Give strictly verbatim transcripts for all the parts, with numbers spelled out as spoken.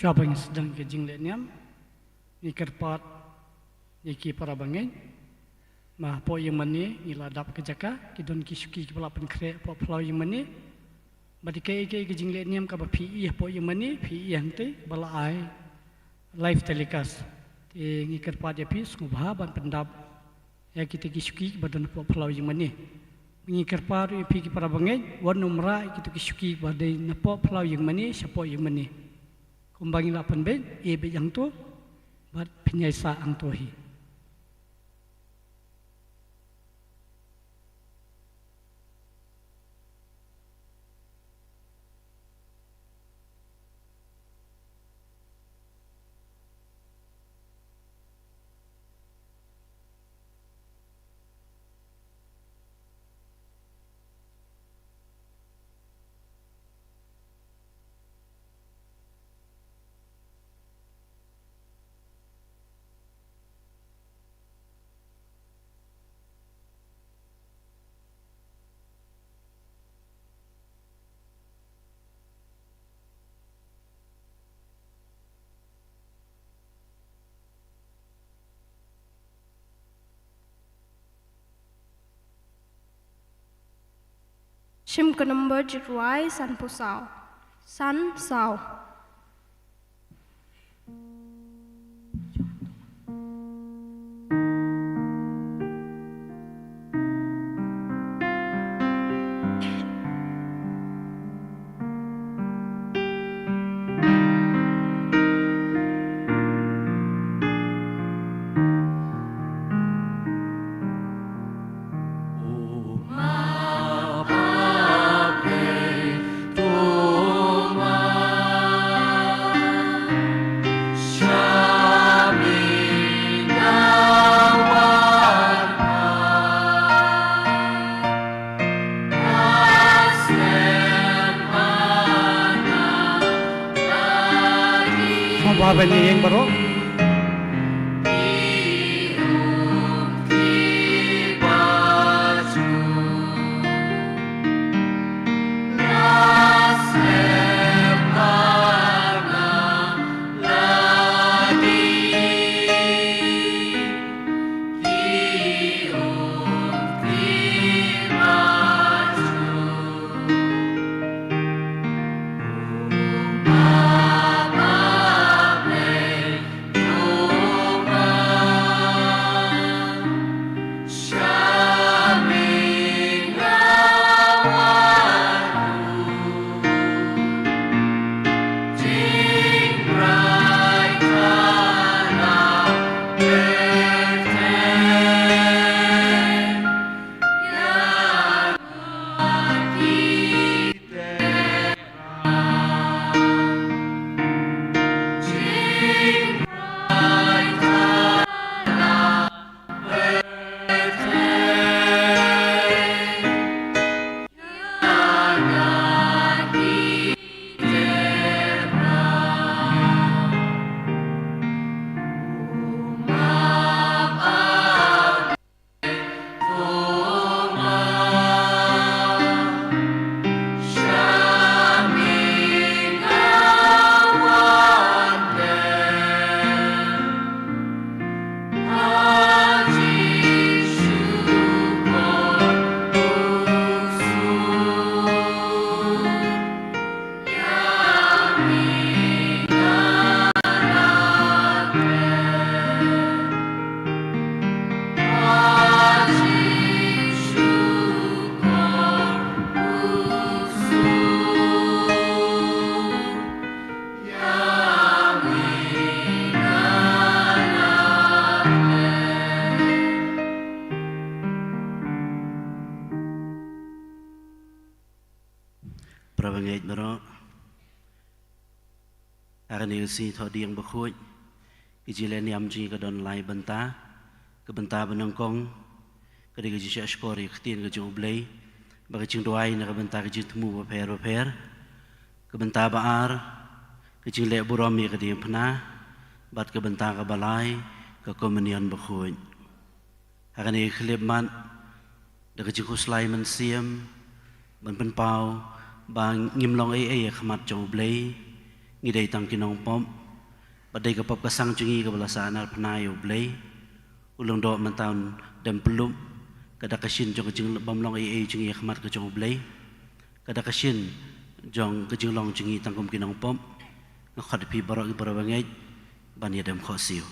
Kaba ngi sdang ka jingleh niam, ngi kyrpad ïa ki para bangeit. Ma hapoh ïing mane ngi la dap ka jaka, ki don ki shuki kiba la pynkhreh hapoh phyllaw ïing mane. Bad ïa kaei kaei ka jingleh niam kaba phi ïohi hapoh ïing mane, phi ïohi hangtei ba la ai live telecast. Te ngi kyrpad ïa phi sngewbha ban pyndap ïa kita ki shuki ba don hapoh phyllaw ïing mane. Ngi kyrpad ïa phi ki para bangeit, wat nym rah ïa kita ki shuki ba dei napoh phyllaw ïing mane shapoh ïing mane. Kumba ngi la pynbeit, ïeh beit hangto bad phin ïai sah hangto hi. Shim ka number jingduwai san phew saw. San saw. Sngewbha ban ïeng baroh. Para bangeit baroh. Ha kane ka sngi Thohdieng Bakhuid, ka jingleh niam jong ngi ka don lai bynta. Ka bynta ba nyngkong ka dei ka jingshah shkor ïa ka ktien ka jong U Blei, bad ka jingduwai na ka bynta ka jingthmu bapher bapher. Ka bynta ba ar ka jingleh burom ïa ka diengphna, bad ka bynta kaba lai ka Komunion Bakhuid. Ha kane ka khyllipmat, da ka jingkhuslai mynsiem, ban pynpaw ba ngim long ei ei ha khmat jong U Blei, Ngi dei tang ki nongpop, bad dei ka pop ka sang jong ngi kaba la sahnarphna ïa U Blei. U Lyngdoh mynta un dem pyllup, ka da ka shin jong ka jingbymlong ei ei jong ngi ha khmat ka jong U Blei. Ka da ka shin jong ka jinglong jong ngi tang kum ki nongpop. Nga khot ïa phi baroh ki para bangeit ban ïa dem khohsiew.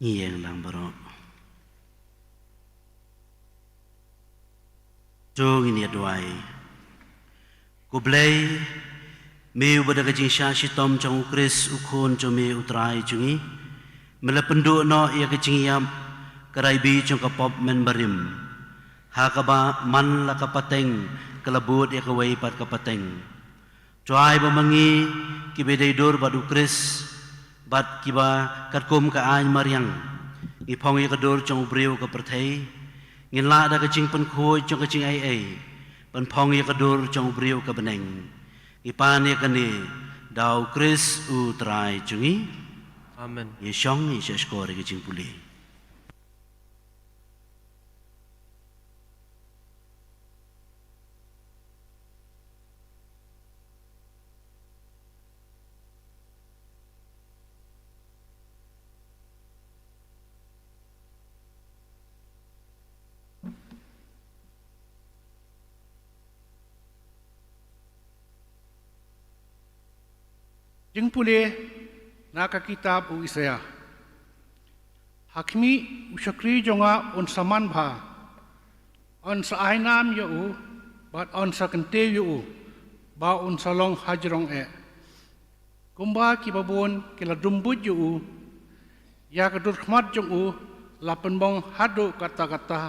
Ngi ïeng lang baroh. To ngin ïa duwai. Ko Blei, me uba da ka jingshah shitom jong U Khrist U Khun jong me U Trai jong ngi, me la pynduh noh ïa ka jingïap, ka rai bih jong ka pop mynbarim, ha kaba man la ka pateng ka la bud ïa kawei pat ka pateng. To ai ba ma ngi kiba dei dur bad U Khrist, bad kiba katkum ka aiñ mariang ngi phong ïa ka dur jong u briew ka pyrthei, ngin lah da ka jingpynkhuid jong ka jingaiei ban phong ïa ka dur jong u briew ka bneng. Ngi pan ïa kane da U Khrist U Trai jong ngi. Amen. Ïa shong, ïa shah shkor ïa ka jingpule. Jingpule na ka kitab u Isaïah. Ha khmih, u shakri jong nga un sa man bha, un sa ai nam ïa u, bad un sa kyntiew ïa u, ba un sa long hajrong eh. Kumba kiba bun ki la dum buit ïa u, ïa ka dur khmat jong u la pynbong haduh katta katta,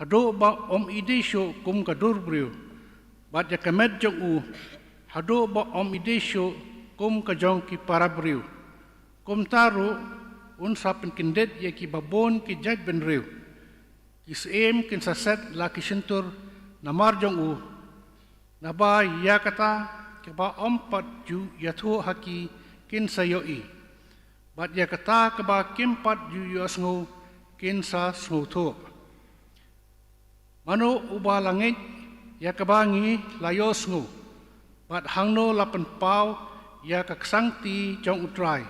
haduh ba ym i dei shuh kum ka dur briew, bad ïa ka met jong u, haduh ba ym i dei shuh kum ka jong ki para briew. Kumta ruh un sa pynkyndit ïa kiba bun ki jaitbynriew. Ki syiem kin sa set la ki shyntur namar jong u. Naba ïa kata kaba ym pat ju ïathuh ha ki kin sa ïohi, bad ïa kata kaba kim pat ju ïohsngew kin sa sngewthuh. Mano uba la ngeit ïa kaba ngi la ïohsngew, bad hangno la pynpaw ïa ka ksangti jong U Trai?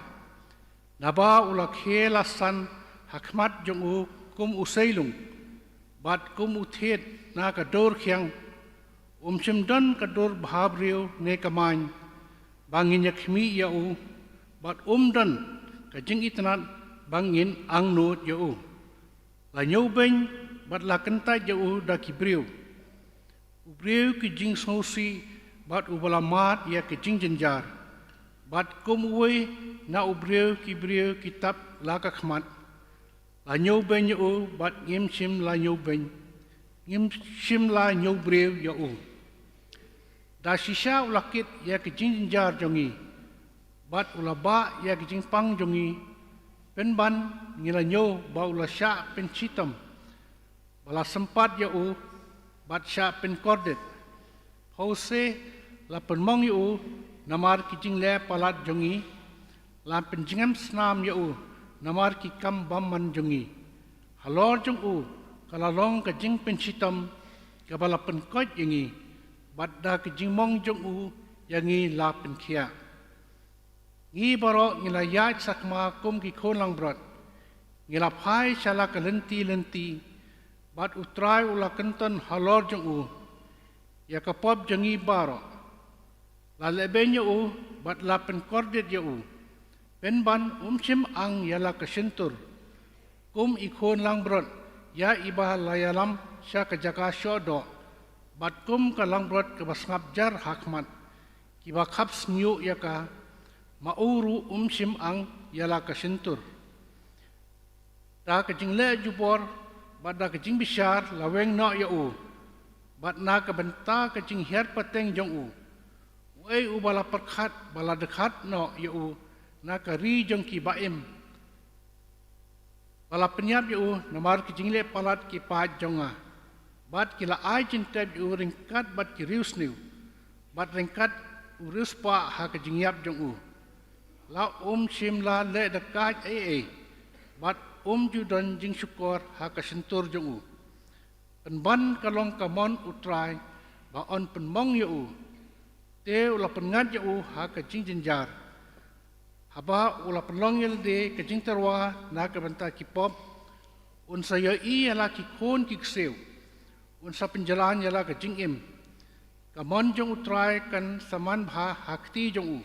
Naba u la khie la san ha khmat jong u kum u seilung, bad kum u thied na ka dur khiang. Um shym don ka dur bhabriew ne ka main ba ngin ïa khmih ïa u, bad um don ka jingitynnad ba ngin angnud ïa u. La ñiewbeiñ bad la kyntait ïa u da ki briew, u briew ki jingsngewsih, bad uba la mad ïa ki jingjynjar, bad kum uwei na u briew ki briew ki tap la ka khmat. La ñiewbeiñ ïa u, bad ngim shym la ñiewbeiñ, ngim shym la ñiewbriew ïa u. Da shisha u la kit ïa ki jingjynjar jong ngi, bad u la bah ïa ki jingpang jong ngi. Pynban ngi la ñiew ba u la shah pynshitom, ba la sympat ïa u, bad shah pynkordit. Hawise la pynmong ïa u namar ki jingleh palat jong ngi, la pynjngem snam ïa u namar ki kam bymman jong ngi. Halor jong u ka la long ka jingpynshitom kaba la pynkoit ïa ngi, bad da ka jingmong jong u ïa ngi la pynkhiah. Ngi baroh ngi la ïaid sakma kum ki khun langbrot, ngi la phai sha la ka lynti lynti, bad U Trai u la kynton halor jong u ïa ka pop jong ngi baroh. La lehbeiñ ïa u, bad la pynkordit ïa u. Pynban um shym ang ïa la ka shyntur. Kum i khun langbrot ïa iba la ïalam sha ka jaka shoh doh, bad kum ka langbrot kaba sngap jar ha khmat kiba khap shñiuh ïa ka, ma u ruh um shym ang ïa la ka shyntur. Da ka jingleh jubor bad da ka jingbishar la weng noh ïa u, bad na ka bynta ka jinghiar pateng jong u. Uei uba la pyrkhat ba la dkhat noh ïa u na ka ri jong ki ba-im, ba la pynïap ïa u namar ki jingleh palat ki paid jong nga. Bad ki la ai jingtep ïa u ryngkat bad ki riewsniew, bad ryngkat u riewspah ha ka jingïap jong u. La um shym la leh da ka ei ei, bad um ju don jingshukor ha ka shyntur jong u. Pynban ka long ka mon U Trai ba un pynmong ïa u. Te u la pynngat ïa u ha ka jingjynjar. Haba u la pynlong ïa lade ka jingtyrwa na ka bynta ki pop, un sa ïohi ïa la ki khun ki ksiew, un sa pynjlan ïa la ka jingim. Ka mon jong U Trai kan sa man bha ha kti jong u.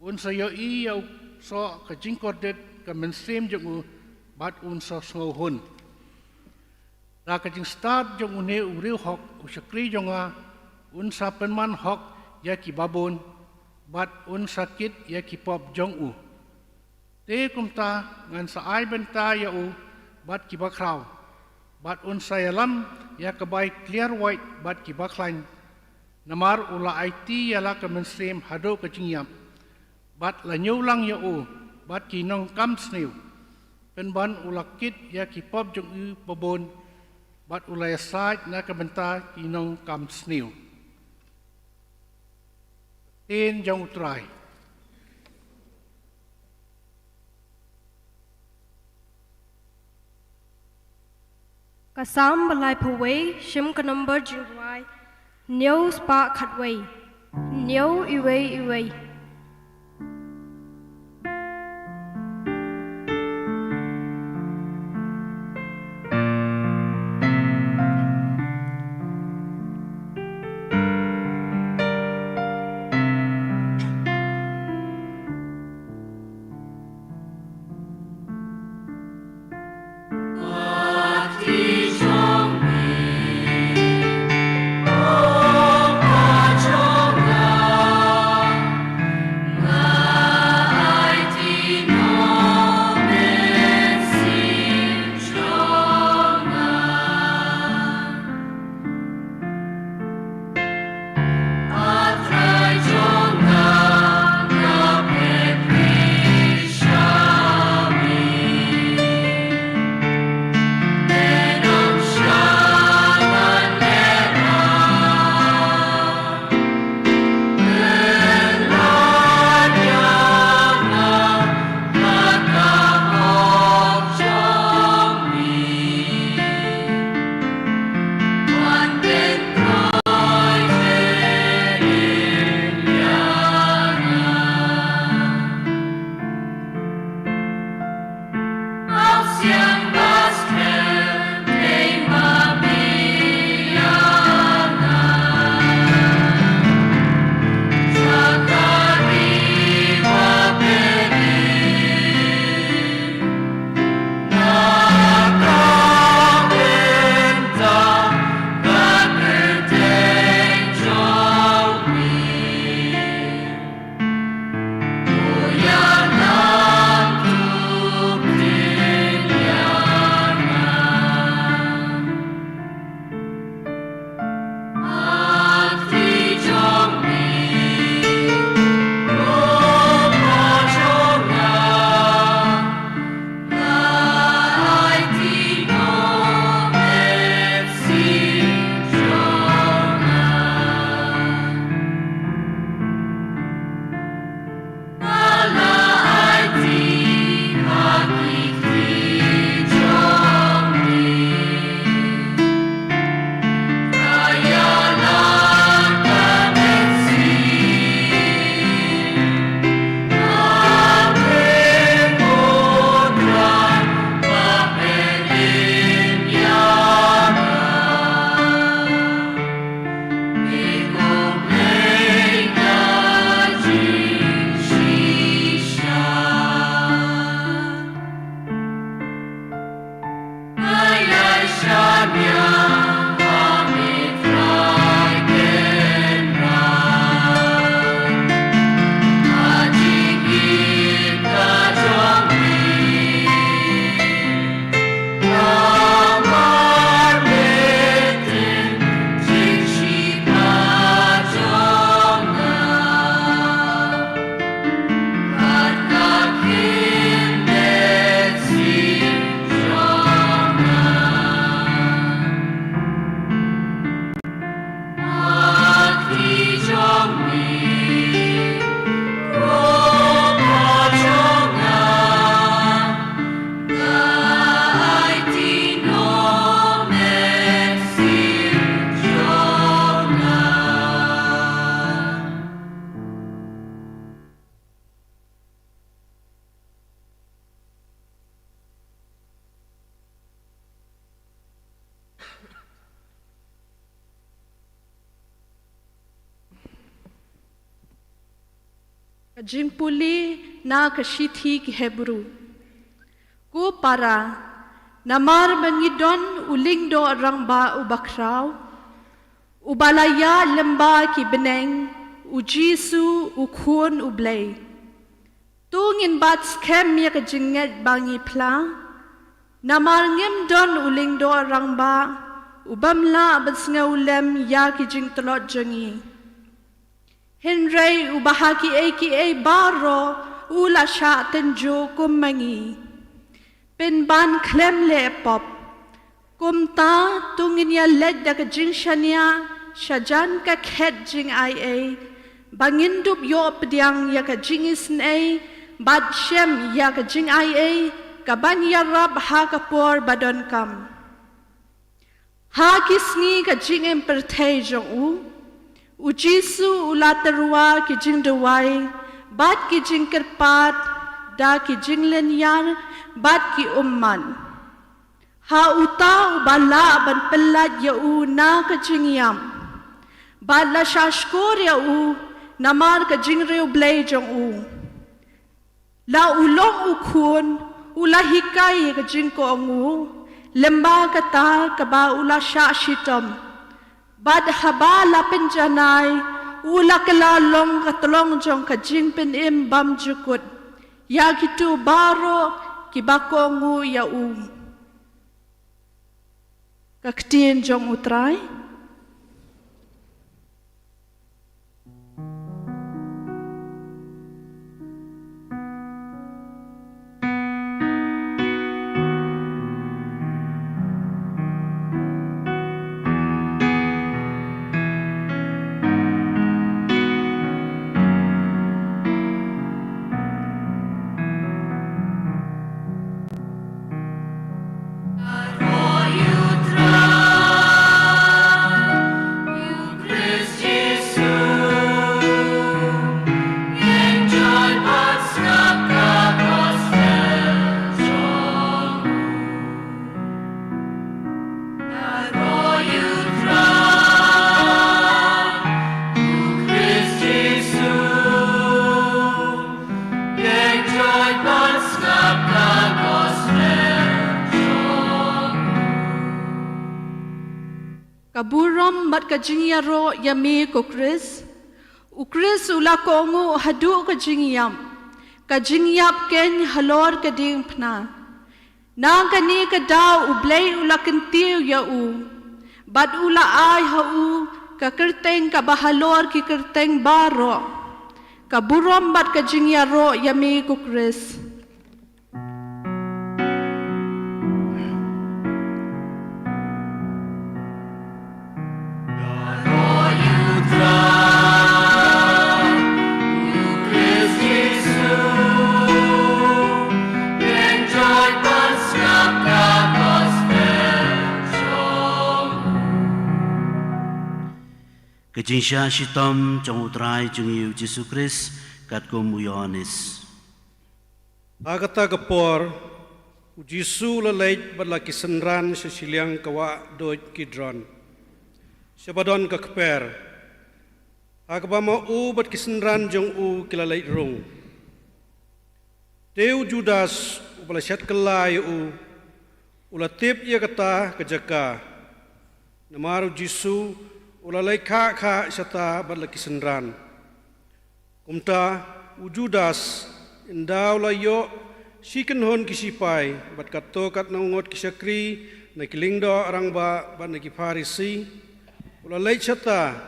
Un sa ïohi ïa u soh ka jingkordit ka mynsiem jong u, bad un sa sngewhun. Da ka jingstad jong une u riewhok u shakri jong nga, un sa pynman hok ïa ki babun, bad un sa kit ïa ki pop jong u. Te kumta ngan sa ai bynta ïa u bad ki bakhraw, bad un sa ïalam ïa ka bai kliar wait bad ki bakhlaiñ. Namar u la aiti ïa la ka mynsiem haduh ka jingïap, bad la ñiewlang ïa u bad ki nongkam sniew. Pynban u la kit ïa ki pop jong u babun, bad u la ïasaid na ka bynta ki nongkam sniew. Ktien jong U Trai. Ka Salm ba laiphew wei, shim ka nombor jingrwai hynñiew spah khatwei, hynñiew iwei iwei. Ka jingpule na ka shithi ki Hebru. Ko para, namar ba ngi don u lyngdoh rangbah uba khraw, uba la ïaid lyngba ki bneng, u Jisu, u Khun u Blei. To ngin bat skhem ïa ka jingngeit ba ngi phla, namar ngim don u lyngdoh rangbah ubym lah ban sngewlem ïa ki jingtlot jong ngi. Hynrei uba ha kiei kiei baroh u la shah tynjuh kum ma ngi, pynban khlem leh pop. Kumta to ngin ïaleit da ka jingshaniah shajan ka khet jingaiei, ba ngin dup ïoh pdiang ïa ka jingisynei bad shem ïa ka jingaiei kaban ïarap ha ka por ba donkam. Ha ki sngi ka jingim pyrthei jong u, u Jisu u la tyrwa ki jingduwai bad ki jingkyrpad da ki jinglynñiar bad ki ummat. Ha uta uba lah ban pyllait ïa u na ka jingïap, bad la shah shkor ïa u namar ka jingriewblei jong u. La u long u khun, u la hikai ïa ka jingkohnguh lyngba kata kaba u la shah shitom. Bad haba la pynjanai, u la kylla long ka tlong jong ka jingpynim bymjukut ïa kito baroh kiba kohnguh ïa u. Ka ktien jong U Trai. Ka burom bad ka jingïaroh ïa me ko Khrist. U Khrist u la kohnguh haduh ka jingïap, ka jingïap keiñ halor ka diengphna. Na kane ka daw U Blei u la kyntiew ïa u, bad u la ai ha u ka kyrteng kaba halor ki kyrteng baroh. Ka burom bad ka jingïaroh ïa me ko Khrist. Ka jingshah shitom jong U Trai jong ngi U Jisu Khrist katkum u Ïoannis. Ha kata ka por, u Jisu u la leit bad la ki synran sha shiliang ka wah duid Kidron, sha ba don ka kper, ha kaba ma u bad ki synran jong u ki la leit rung. Te u Judas, uba la shet kylla ïa u, u la tip ïa kata ka jaka, namar u Jisu u la leit khah khah shata bad la ki synran. Kumta, u Judas, ynda u la ïoh shi kynhun ki shipai bad katto katno ngut ki shakri na ki lyngdoh rangbah bad na ki Pharisi, u la leit shata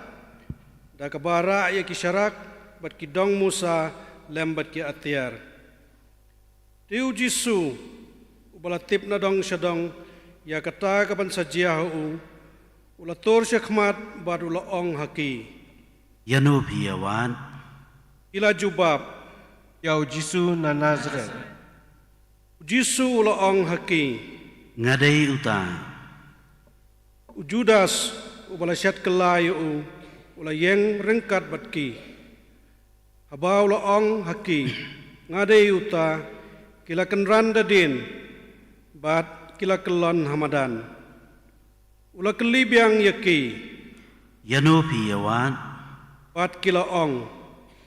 da kaba rah ïa ki sharak bad ki dong Musa lem bad ki atiar. Te u Jisu, uba la tip na dong sha dong ïa kata ka ban sa jia ha u, u la tur sha khmat bad u la ong ha ki, Ïano phi ïa wad? Ki la jubab, Ïa u Jisu na Nasaret. U Jisu u la ong ha ki, Nga dei uta. U Judas, uba la shet kylla ïa u, u la ïeng ryngkat bad ki. Haba u la ong ha ki, Nga dei uta, ki la kynran da dien, bad ki la kyllon ha madan. U la kylli biang ïa ki, Ïano phi ïa wad? Bad ki la ong,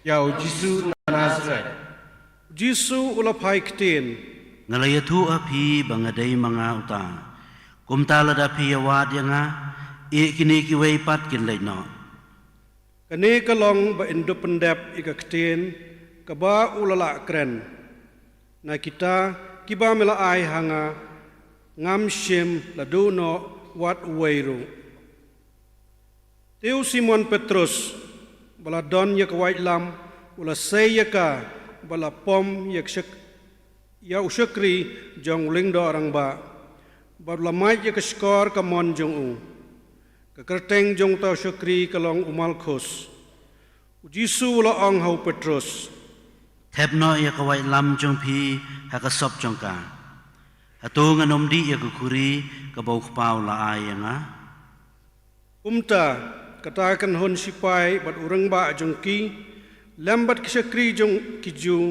Ïa u Jisu na Nasaret. U Jisu u la phai ktien. Nga la ïathuh ha phi ba nga dei ma nga uta. Kumta lada phi ïawad ïa nga, ïa kine kiwei pat kin leit noh. Kane ka long ba in dup pyndep ïa ka ktien kaba u la lah kren. Na kita kiba me la ai ha nga, ngam shym la duh noh wat uwei ruh. Te u Simon Petrus, ba la don ïa ka waitlam, u la sei ïa ka, ba la pom ïa ka shak-, ïa u shakri jong u lyngdoh rangbah, bad u la mait ïa ka shkor kamon jong u. Ka kyrteng jong uta u shakri ka long u Malkhus. U Jisu u la ong ha u Petrus. Thep noh ïa ka waitlam jong phi ha ka sop jong ka. Hato ngan ym dih ïa ka khuri kaba u kpa u la ai ïa nga? Kumta, kata ka kynhun sipai bad u rangbah jong ki, lem bad ki shakri jong ki Jiw,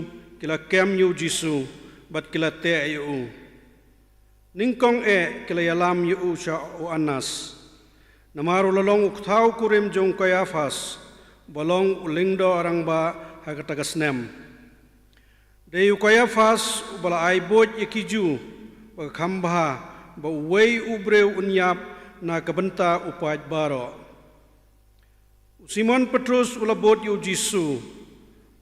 ki la kem ïa u Jisu, bad ki la teh ïa u. Nyngkong eh ki la ïalam ïa u sha u Annas. Namar u la long u kthaw kurim jong u Kaiaphas, uba long u lyngdoh rangbah ha kata ka snem. Dei u Kaiaphas uba la ai buit ïa ki Jiw, ba ka kham bha ba uwei u briew un ïap na ka bynta u paid baroh. U Simon Petrus u la bud ïa u Jisu,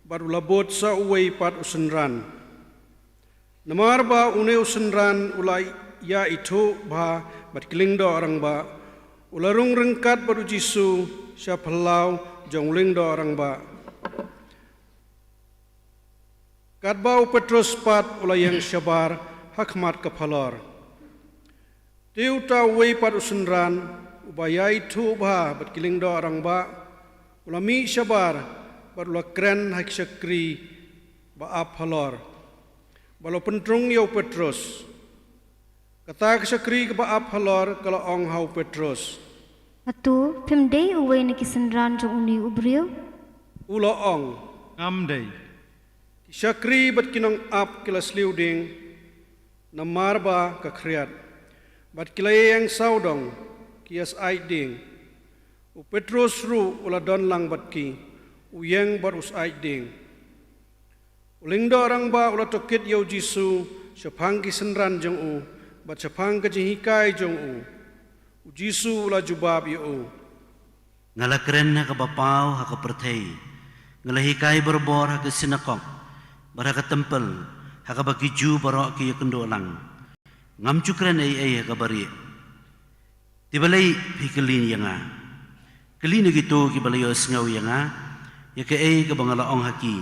bad u la bud sa uwei pat u synran. Namar ba une u synran u la ïa ithuh bha bad ki lyngdoh rangbah, u la rung ryngkat bad u Jisu sha phyllaw jong u lyngdoh rangbah. Katba u Petrus pat u la ïeng shabar ha khmat ka phalor. Te uta uwei pat u synran, uba ïa ithuh bha bad ki lyngdoh rangbah, u la mih shabar, bad u la kren ha ki shakri ba ap halor. Bad u la pyntrung ïa u Petrus. Kata ka shakri kaba ap halor ka la ong ha u Petrus. Hato, phim dei uwei na ki synran jong une u briew? U la ong. Ngam dei. Ki shakri bad ki nongap ki la sliew ding, namar ba ka khriat. Bad ki la ïeng sawdong, ki ïa syaid ding. U Petrus ruh u la don lang bad ki, u ïeng bad u syaid ding. U lyngdoh rangbah u la tohkit ïa u Jisu, shaphang ki synran jong u, bad shaphang ka jinghikai jong u. U Jisu u la jubab ïa u. Nga la kren ha kaba paw ha ka pyrthei. Nga la hikai barabor ha ka sinakok, bad ha ka templ, ha kaba ki Jiw baroh ki ïakynduh lang. Ngam ju kren ei ei ha kaba rieh. Te balei phi kylli ïa nga? Kylli na kito kiba la ïohsngew ïa nga, ïa kaei kaba nga la ong ha ki.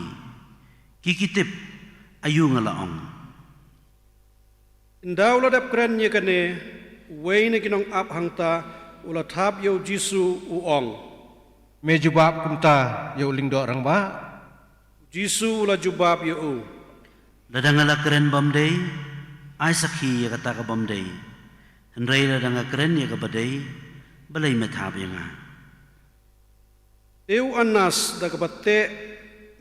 Ki ki tip, aïu nga la ong. Ynda u la dep kren ïa kane, uwei na ki nongap hangta, u la thap ïa u Jisu u ong. Me jubab kumta ïa u lyngdoh rangbah? U Jisu u la jubab ïa u. Lada nga la kren bym dei, ai sakhi ïa kata ka bym dei. Hynrei lada nga kren ïa kaba dei, balei me thap ïa nga? Te u Annas da kaba teh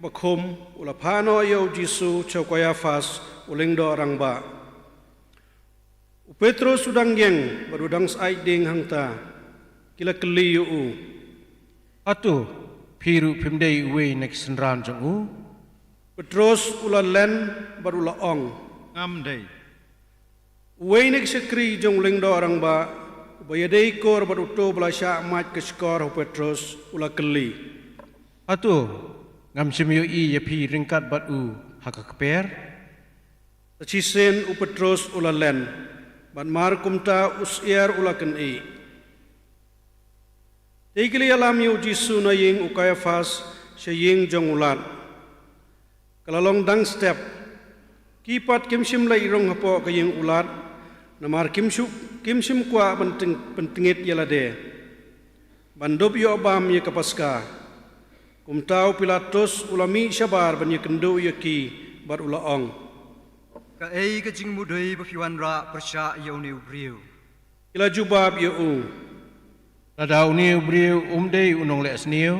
bakhum, u la phah noh ïa u Jisu sha u Kaiaphas, u lyngdoh rangbah. U Petrus u dang ïeng, bad u dang syaid ding hangta. Ki la kylli ïa u. Hato, phi ruh phim dei uwei na ki synran jong u? Petrus u la len, bad u la ong. Ngam dei. Uwei na ki shakri jong u lyngdoh rangbah, uba ïadei kur bad uto ba la shah mait ka shkor ha u Petrus, u la kylli. Hato, ngam shym ïohi ïa phi ryngkat bad u ha ka kper? Sa shisien u Petrus u la len, bad mar kumta u syiar u la kynih. Te ki la ïalam ïa u Jisu na ïing u Kaiaphas, sha ïing jong u Lat. Ka la long dang step. Ki pat kim shym leit rung hapoh ka ïing u Lat, namar kim shu, kim shym kwah ban tyng-, pyntngit ïa lade. Ban dup ïoh bam ïa ka Paska. Kumta u Pilatus u la mih shabar ban ïakynduh ïa ki, bad u la ong. Kaei ka jingmudui ba phi wanrah pyrshah ïa une u briew? Ki la jubab ïa u. Lada une u briew um dei u nongleh sniew,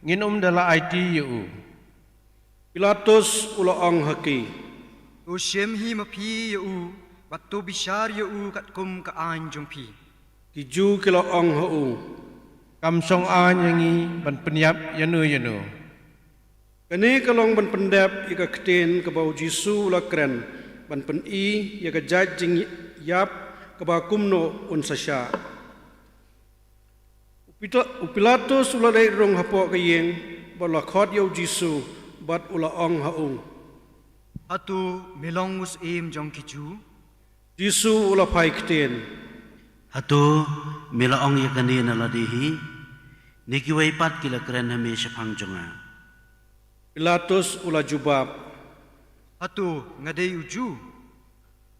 ngin ym da la aiti ïa u. Pilatus u la ong ha ki. To shim hi ma phi ïa u, bad to bishar ïa u katkum ka aiñ jong phi. Ki Jiw ki la ong ha u. Kam shong aiñ ïa ngi ban pynïap ïano ïano. Kane ka long ban pyndep ïa ka ktien kaba u Jisu u la kren, ban pyni ïa ka jait jingïap kaba kumno un sa shah. U Pita-, u Pilatus u la leit rung hapoh ka ïing, bad u la khot ïa u Jisu, bad u la ong ha u. Hato me long u syiem jong ki Jiw? Jisu u la phai ktien. Hato me la ong ïa kane na lade hi? Ne kiwei pat ki la kren ha me shaphang jong nga? Pilatus u la jubab. Hato nga dei u Jiw?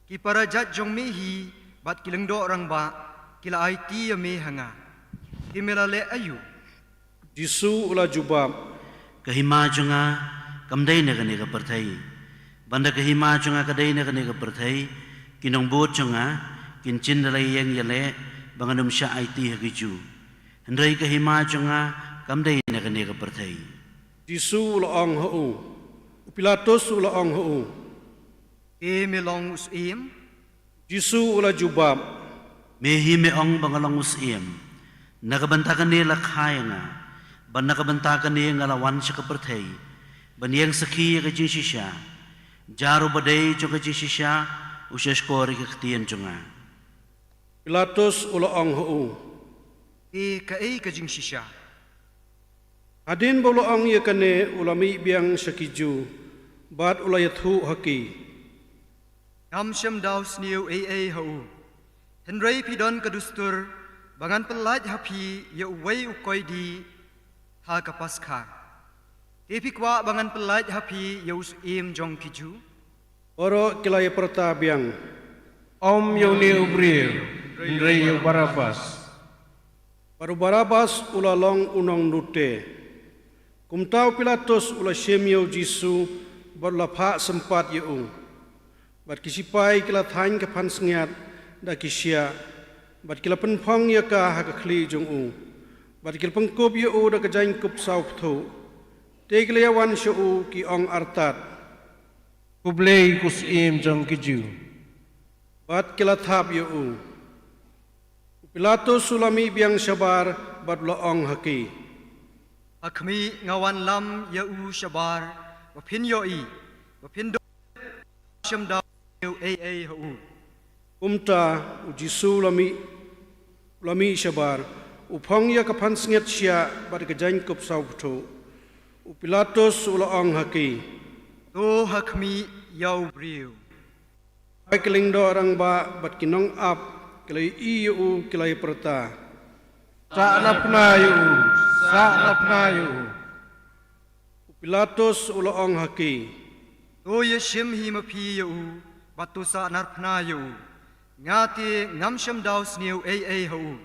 Ki para jait jong me hi, bad ki lyngdoh rangbah, ki la aiti ïa me ha nga. Te me la leh aïu? Jisu u la jubab. Ka hima jong nga, kam dei na kane ka pyrthei. Bad lada ka hima jong nga ka dei na kane ka pyrthei, ki nongbud jong nga, kin shim da la ïeng ïaleh, ba ngan ym shah aiti ha ki Jiw. Hynrei ka hima jong nga, kam dei na kane ka pyrthei. Jisu u la ong ha u. U Pilatus u la ong ha u. Te me long u syiem? Jisu u la jubab. Me hi me ong ba nga long u syiem. Na ka bynta kane la kha ïa nga. Bad na ka bynta kane nga la wan sha ka pyrthei. Ban ïeng sakhi ïa ka jingshisha. Jar uba dei jong ka jingshisha, u sngap ïa ka ktien jong nga. Pilatus u la ong ha u. Te kaei ka jingshisha? Hadien ba u la ong ïa kane u la mih biang sha ki Jiw, bad u la ïathuh ha ki. Ngam shym da sniew ei ei ha u. Hynrei phi don ka dustur, ba ngan pyllait ha phi ïa uwei u koidi ha ka Paskha. Te phi kwah ba ngan pyllait ha phi ïa u syiem jong ki Jiw? Baroh ki la ïapyrta biang. Ym ïa une u briew, hynrei ïa u Barabbas. Bad u Barabbas u la long u nongdute. Kumta u Pilatus u la shim ïa u Jisu, bad u la phah sympat ïa u. Bad ki sipai ki la thaiñ ka pansngiat, da ki shiah, bad ki la pynphong ïa ka ha ka khlieh jong u. Bad ki la pynkup ïa u da ka jaiñkup sawpthuh. Te ki la ïawan sha u ki ong artat. Khublei ko syiem jong ki Jiw. Bad ki la thap ïa u. U Pilatus u la mih biang shabar, bad u la ong ha ki. Ha khmih nga wanlam ïa u shabar, ba phin ïohi, ba phin don, shym da sniew ei ei ha u. Kumta, u Jisu u la mih, u la mih shabar, u phong ïa ka pansngiat shiah, bad ka jaiñkup sawpthuh. U Pilatus u la ong ha ki. To ha khmih ïa u briew. Haba ki lyngdoh rangbah bad ki nongap ki la ïohi ïa u ki la ïapyrta. Sahnarphna ïa u, sahnarphna ïa u. U Pilatus u la ong ha ki. To ïashim hi ma phi ïa u, bad to sahnarphna ïa u. Nga te ngam shym da sniew ei ei ha u.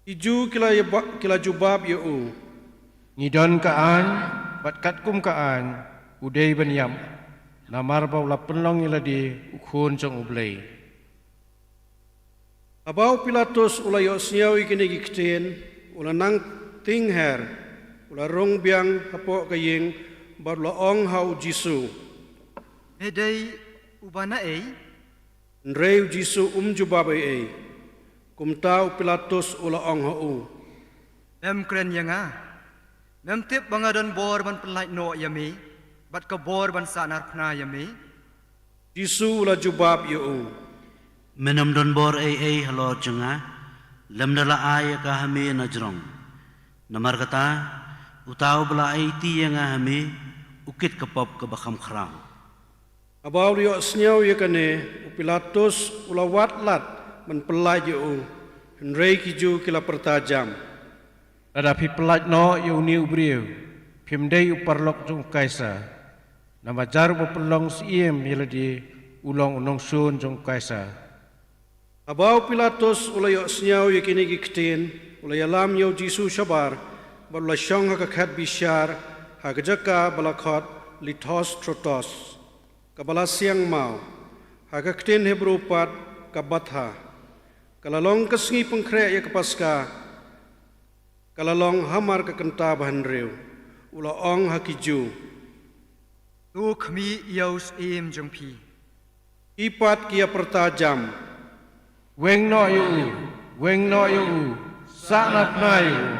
Ki Jiw ki la ïaba-, ki la jubab ïa u. Ngi don ka aiñ, bad katkum ka aiñ, u dei ban ïap. Namar ba u la pynlong ïa lade u khun jong U Blei. Haba u Pilatus u la ïohsngew ïa kine ki ktien, u la nang tyngher, u la rung biang hapoh ka ïing, bad u la ong ha u Jisu. Me dei uba naei? Hynrei u Jisu um jubab ei ei. Kumta u Pilatus u la ong ha u. Mem kren ïa nga. Mem tip ba nga don bor ban pyllait noh ïa me, bad ka bor ban sahnarphna ïa me. Jisu u la jubab ïa u. Men ym don bor ei ei halor jong nga, lymda la ai ïa ka ha me na jrong. Namar kata, uta uba la aiti ïa nga ha me, u kit ka pop kaba kham khraw. Haba u la ïohsngew ïa kane, u Pilatus u la wad lad ban pyllait ïa u, hynrei ki Jiw ki la pyrta jam. Lada phi pyllait noh ïa une u briew, phim dei u paralok jong u Kaisar. Namar jar uba pynlong syiem ïa lade u long u nongshun jong u Kaisar. Haba u Pilatus u la ïohsngew ïa kine ki ktien, u la ïalam ïa u Jisu shabar, bad u la shong ha ka khet bishar, ha ka jaka ba la khot Lithostrotos, kaba la siang maw, ha ka ktien Hebru pat Gabbatha. Ka la long ka sngi pynkhreh ïa ka Paska, ka la long hamar ka kynta ba hynriew, u la ong ha ki Jiw. To khmih ïa u syiem jong phi. Ki pat ki ïapyrta jam. Weng noh ïa u, weng noh ïa u, sahnarphna ïa u.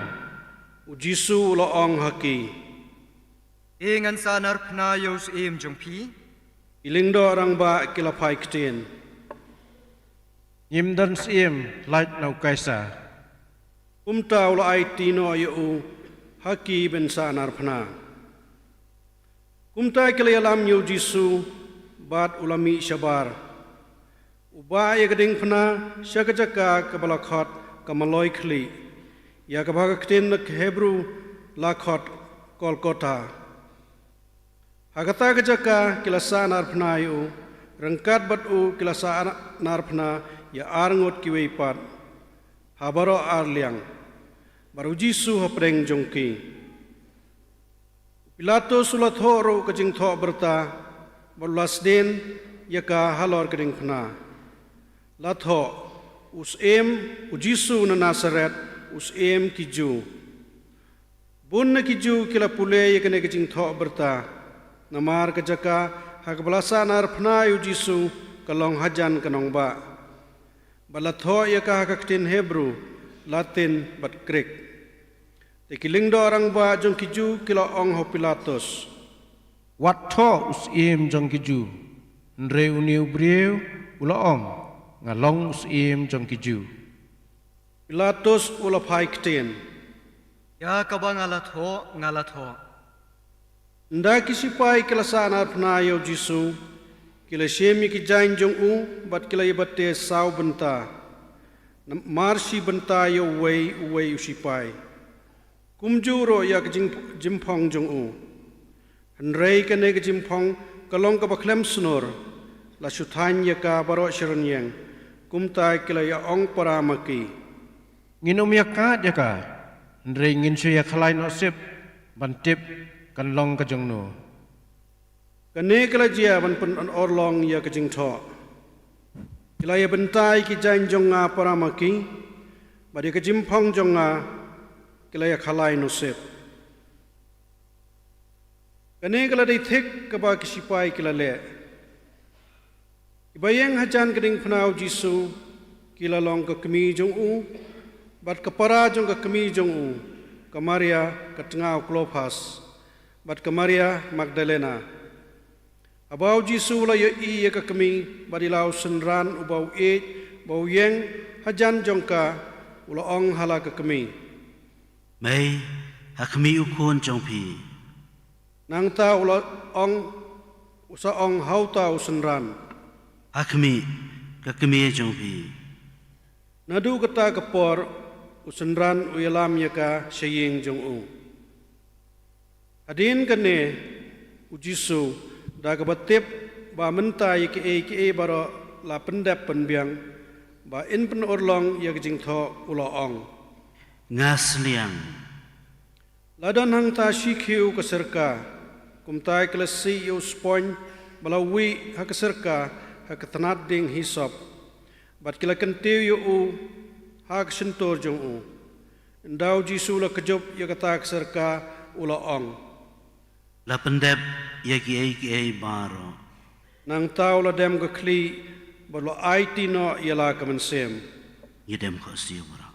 U Jisu u la ong ha ki. Ngan sahnarphna ïa u syiem jong phi. Ki lyngdoh rangbah ki la phai ktien. Ngim don syiem lait na u Kaisar. Kumta u la aiti noh ïa u ha ki ban sahnarphna. Kumta ki la ïalam ïa u Jisu bad u la mih shabar. U bah ïa ka diengphna sha ka jaka kaba la khot ka maloi khlieh, ïa kaba ha ka ktien Hebru la khot Golgotha. Ha kata ka jaka ki la sahnarphna ïa u, ryngkat bad u ki la sahnarphna ïa arngut kiwei pat ha baroh arliang, bad u Jisu hapdeng jong ki. U Pilatus u la thoh ruh ka jingthoh byrta bad u la sdien ïa ka halor ka diengphna. La thoh, "U syiem, u Jisu na Nasaret, u syiem ki Jiw." Bun na ki Jiw ki la pule ïa kane ka jingthoh byrta, namar ka jaka ha kaba la sahnarphna ïa u Jisu ka long hajan ka nongbah. Bad la thoh ïa ka ha ka ktien Hebru, Latin bad Grik. Te ki lyngdoh rangbah jong ki Jiw ki la ong ha u Pilatus, "Wat thoh u syiem jong ki Jiw, hynrei une u briew u la ong, 'Nga long u syiem jong ki Jiw.'" Pilatus u la phai ktien, "Ïa kaba nga la thoh, nga la thoh." Ynda ki sipai ki la sahnarphna ïa u Jisu, ki la shim ïa ki jaiñ jong u bad ki la ïabate saw bynta, namar shi bynta ïa uwei uwei u sipai, kumjuh ruh ïa ka jing-, jingphong jong u. Hynrei kane ka jingphong ka long kaba khlem snur, la shu thaiñ ïa ka baroh shi rynïeng. Kumta ki la ïa ong para ma ki, "Ngin ym ïa kad ïa ka, hynrei ngin shu ïa khalai noh sip ban tip kan long ka jong no." Kane ka la jia ban pynurlong ïa ka jingthoh. Ki la ïa bynta ïa ki jaiñ jong nga para ma ki, bad ïa ka jingphong jong nga ki la ïa khalai noh sip. Kane ka la dei thik kaba ki sipai ki la leh. Kiba ïeng hajan ka diengphna u Jisu ki la long ka kmie jong u, bad ka para jong ka kmie jong u, ka Maria ka tnga u Klophas, bad ka Maria Magdalena. Haba u Jisu u la ïohi ïa ka kmie bad ïa la u synran uba u ïeit ba u ïeng hajan jong ka, u la ong ha la ka kmie, "Mei, ha khmih u khun jong phi." Nangta u la ong, u sa ong ha uta u synran, "Ha khmih ka kmie jong phi." Naduh kata ka por u synran u ïalam ïa ka sha ïing jong u. Hadien kane u Jisu, da kaba tip ba mynta ïa kiei kiei baroh la pyndep pynbiang, ba in pynurlong ïa ka jingthoh u la ong, "Nga sliang." La don hangta shi khiew ka syrka, kumta ki la sih ïa u sponj ba la wih ha ka syrka ha ka tnat dieng hisop, bad ki la kyntiew ïa u ha ka shyntur jong u. Ynda u Jisu u la kjop ïa kata ka syrka, u la ong, "La pyndep ïa kiei kiei baroh." Nangta u la dem ka khlieh bad u la aiti noh ïa la ka mynsiem. Ngi dem khohsiew baroh.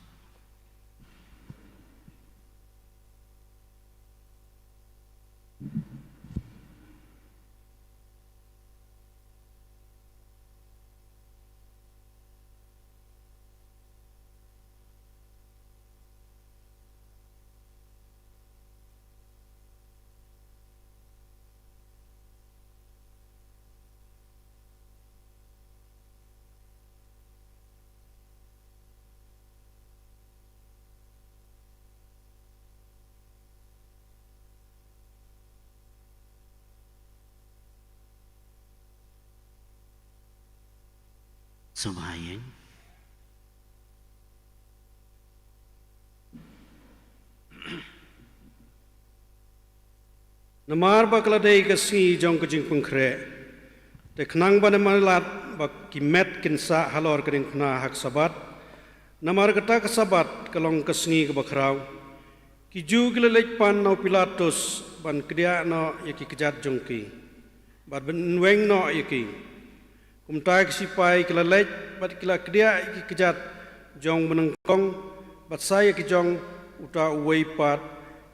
Sngewbha ïeng. Namar ba ka la dei ka sngi jong ka jingpynkhreh, te khnang ban ym lad ba ki met kin sah halor ka diengphna ha ka Sabbath, namar kata ka Sabbath ka long ka sngi kaba khraw, ki Jiw ki la leit pan na u Pilatus ban kdiah noh ïa ki kjat jong ki, bad ban weng noh ïa ki. Kumta ki sipai ki la leit bad ki la kdiah ïa ki kjat jong u banyngkong bad sa ïa ki jong uta uwei pat,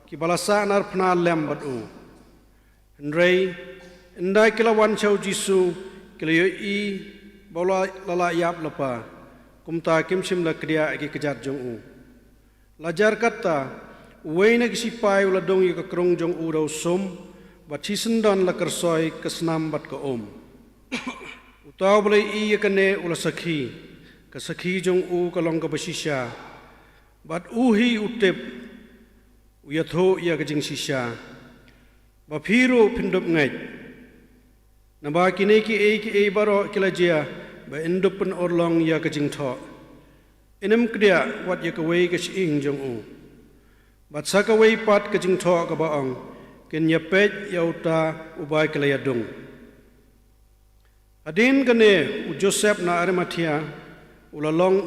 kiba la sahnarphna lem bad u. Hynrei ynda ki la wan sha u Jisu, ki la ïohi ba u la la ïap lypa, kumta kim shym la kdiah ïa ki kjat jong u. La jar katta, uwei na ki sipai u la dung ïa ka krung jong u da u sum, bad shisyndon la kyrsoi ka snam bad ka um. Uta uba la ïohi ïa kane u la sakhi, ka sakhi jong u ka long kaba shisha, bad u hi u tip, u ïathuh ïa ka jingshisha. Ba phi ruh phin dup ngeit. Naba kine kiei kiei baroh ki la jia, ba in dup pynurlong ïa ka jingthoh. Ym kdiah wat ïa kawei ka shyieng jong u. Bad sa kawei pat ka jingthoh kaba ong, kin ïapeit ïa uta uba ki la ïadung. Hadien kane u Joseph na Arimathea, u la long,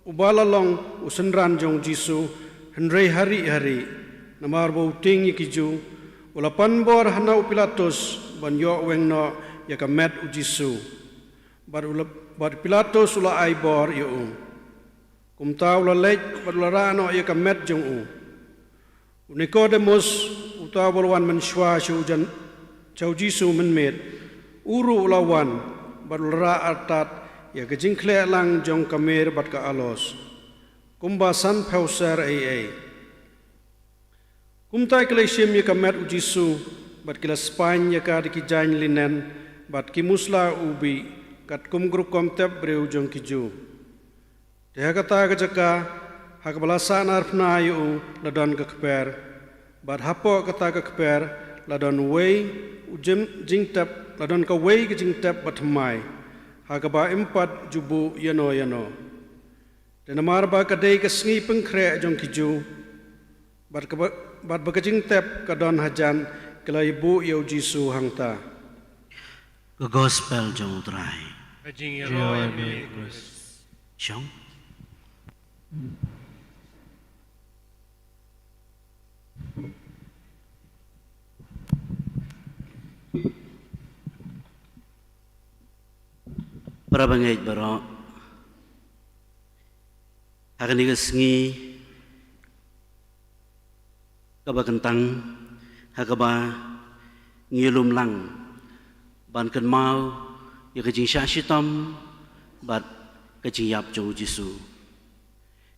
uba la long u synran jong u Jisu, hynrei ha rieh ha rieh, namar ba u tieng ïa ki Jiw, u la pan bor ha u Pilatus, ban ïoh weng noh ïa ka met u Jisu. Bad u la, bad Pilatus u la ai bor ïa u. Kumta u la leit, bad u la rah noh ïa ka met jong u. U Nikodemus, uta uba la wan mynshuwa sha u jan, sha u Jisu mynmiet, u ruh u la wan, bad u la rah artat ïa ka jingkhleh lang jong ka mir bad ka alos. Kumba san phew ser ei ei. Kumta ki la shim ïa ka met u Jisu, bad ki la spaiñ ïa ka da ki jaiñ linen, bad ki musla ubi, katkum ka rukom tep briew jong ki Jiw. Te ha kata ka jaka, ha kaba la sahnarphna ïa u, la don ka kper. Bad hapoh kata ka kper, la don uwei, u jim, jingtep, la don kawei ka jingtep bathymmai. Ha kaba ym pat ju buh ïano ïano. Te namar ba ka dei ka sngi pynkhreh jong ki Jiw. Bad kaba, bad ba ka jingtep ka don hajan, ki la ïa buh ïa u Jisu hangta. Ka gospel jong u Trai. Ka jingïaroh ïa me, Khrist. Shong. Para bangeit baroh. Ha kane ka sngi kaba kyntang, ha kaba ngi lum lang ban kynmaw ïa ka jingshah shitom bad ka jingïap jong u Jisu.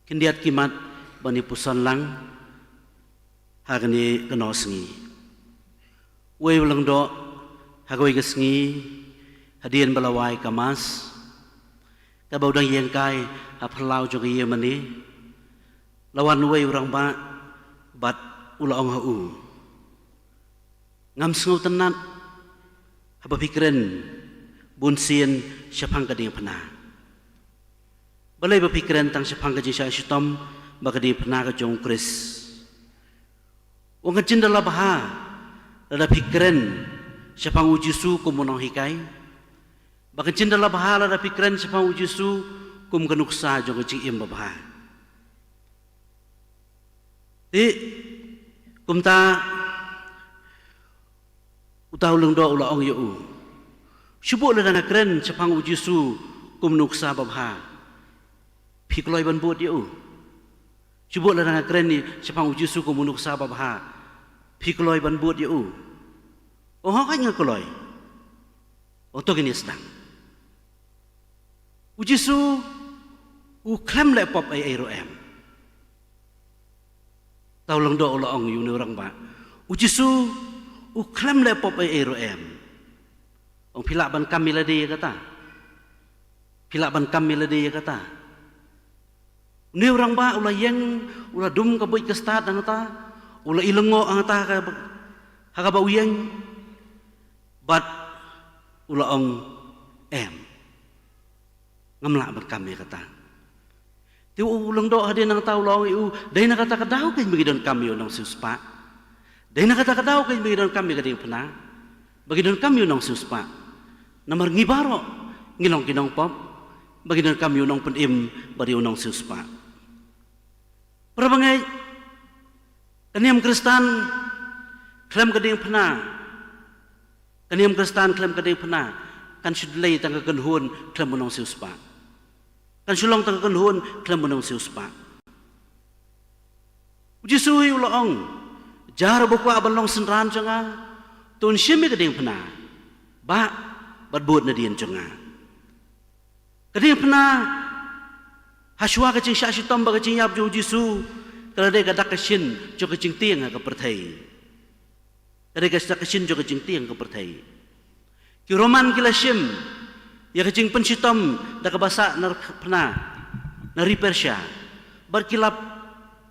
Khyndiat ki mat ban ïa puson lang ha kane ka nongsngi. Wei u lyngdoh ha kawei ka sngi hadien ba la wai ka Mass, kaba u dang ïeng kai ha phyllaw jong ka ïingmane, la wan uwei u rangbah bad u la ong ha u, ngam sngewtynnat haba phi kren bunsien shaphang ka diengphna. Balei ba phi kren tang shaphang ka jingshah shitom bad ka diengphna ka jong u Khrist? U ong kan jin da la bha lada phi kren shaphang u Jisu kum u nonghikai. Ba kan jin da la bha lada phi kren shaphang u Jisu kum ka nuksa jong ka jingim babha. Te kumta uta u lyngdoh u la ong ïa u, shu buh lada nga kren shaphang u Jisu kum nuksa babha, phi kloi ban bud ïa u. Shu buh lada nga kren shaphang u Jisu kum u nuksa babha, phi kloi ban bud ïa u. Ong hooid nga kloi. Ong to ngin ïa sdang. U Jisu u khlem leh pop ei ei ruh em. Uta u lyngdoh u la ong ïa une u rangbah, u Jisu u khlem leh pop ei ei ruh em. Ong phi lah ban kam ïa lade ïa kata? Phi lah ban kam ïa lade ïa kata? Une u rangbah u la ïeng, u la dum ka buit ka stad hangta, u la i lyngngoh hangta ka, ha kaba u ïeng, bad u la ong, em. Ngam lah ban kam ïa kata. Te u lyngdoh hadien nangta u la ong ïa u, dei na kata ka daw kein ba ngi donkam ïa u nongsiewspah. Dei na kata ka daw kein ba ngi donkam ïa ka diengphna. Ba ngi donkam ïa u nongsiewspah. Namar ngi baroh ngi long ki nongpop. Ba ngi donkam ïa u nongpynim bad ïa u nongsiewspah. Para bangeit, ka niam Khristan khlem ka diengphna, ka niam Khristan khlem ka diengphna kan shu dei tang ka kynhun khlem u nongsiewspah. Kan shu long tang ka kynhun khlem u nongsiewspah. U Jisu hi u la ong, jar uba kwah ban long synran jong nga, To un shim ïa ka diengphna, bah, bad bud nadien jong nga. Ka diengphna, hashwa ka jingshah shitom bad ka jingïap jong u Jisu, ka la dei ka dak ka shin jong ka jingtieng ha ka pyrthei. Ka dei ka dak ka shin jong ka jingtieng ha ka pyrthei. Ki Roman ki la shim ïa ka jingpynshitom da kaba sah narphna na ri Persia. Bad ki la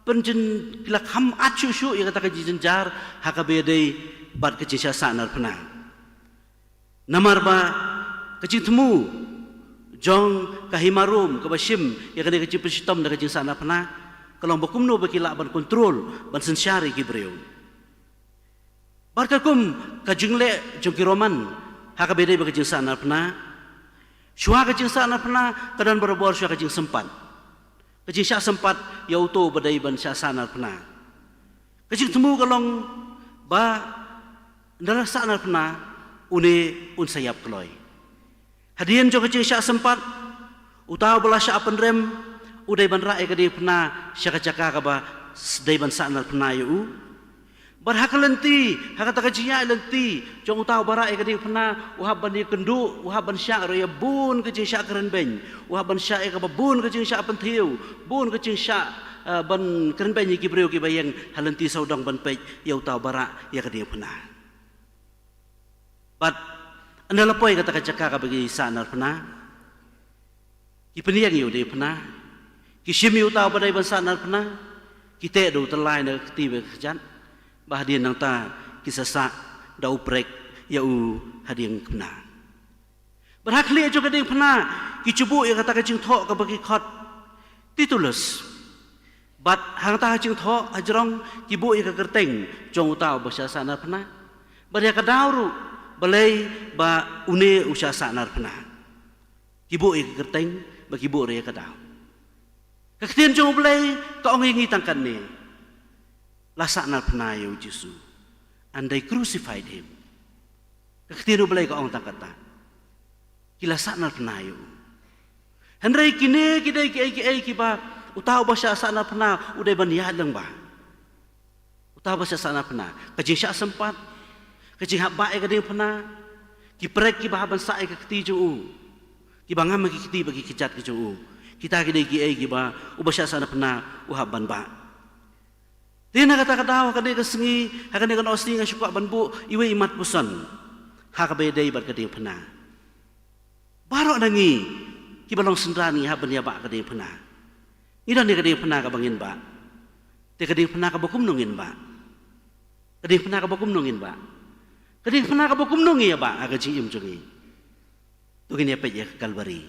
pynjyn, ki la kham at shuh shuh ïa kata ka jingjynjar ha kaba ïadei bad ka jingshah sah narphna. Namar ba ka jingthmu jong ka hima Rom kaba shim ïa kane ka jingpynshitom da ka jingsah narphna, ka long ba kumno ba ki lah ban kontrol, ban synshar ïa ki briew. Bad katkum ka jingleh jong ki Roman ha kaba ïadei bad ka jingsah narphna, shuwa ka jingsah narphna ka don barabor shuwa ka jingsympat. Ka jingshah sympat ïa uto ba dei ban shah sah narphna. Ka jingthmu ka long ba ynda la sah narphna, une un sa ïap kloi. Hadien jong ka jingshah sympat, uta uba la shah pynrem u dei ban rah ïa ka diengphna sha ka jaka kaba s-, dei ban sah narphna ïa u. Bad ha ka lynti, ha kata ka jingïaid lynti jong uta uba rah ïa ka diengphna, u hap ban ïakynduh, u hap ban shah ruh ïa bun ka jingshah kren beiñ, u hap ban shah ïa kaba bun ka jingshah pynthiew, bun ka jingshah, eh, ban kren beiñ ïa ki briew kiba ïeng ha lynti sawdong ban peit ïa uta uba rah ïa ka diengphna. Bad ynda la poi kata ka jaka kaba ki sah narphna, ki pynïeng ïa u diengphna, ki shim ïa uta uba dei ban sah narphna, ki teh da u tyllai na ka kti bad ka kjat, bad hadien nangta ki sa sah da u prek ïa u ha diengphna. Bad ha khlieh jong ka diengphna, ki ju buh ïa kata ka jingthoh kaba ki khot Tertullus. Bad hangta ha jingthoh hajrong ki buh ïa ka kyrteng jong uta uba shah sah narphna. Bad ïa ka daw ruh, balei ba une u shah sah narphna. Ki buh ïa ka kyrteng, bad ki buh ruh ïa ka daw. Ka ktien jong U Blei ka ong ïa ngi tang katne. La sah narphna ïa u Jisu. And they crucified him. Ka ktien U Blei ka ong tang kata. Ki la sah narphna ïa u. Hynrei kine ki dei kiei kiei kiba uta uba shah sah narphna u dei ban ïaid lyngba. Uta uba shah sah narphna, ka jingshah sympat, ka jinghap bah ïa ka diengphna, ki prek kiba hap ban sah ïa ka kti jong u, kiba ngam ïa ki kti bad ki kjat ki jong u. Kita ki dei kiei kiba uba shah sah narphna u hap ban bah. Te na kata ka daw, ha kane ka sngi, ha kane ka nosngi nga shu kwah ban buh iwei i mat puson ha kaba ïadei bad ka diengphna. Baroh na ngi kiba long synran ngi hap ban ïa bah ka diengphna. Ngi don ïa ka diengphna kaba ngin bah. Te ka diengphna kaba kumno ngin bah? Ka diengphna kaba kumno ngin bah? Ka diengphna kaba kumno ngi ïa bah ha ka jingim jong ngi? To ngin ïa peit ïa ka Kalbari.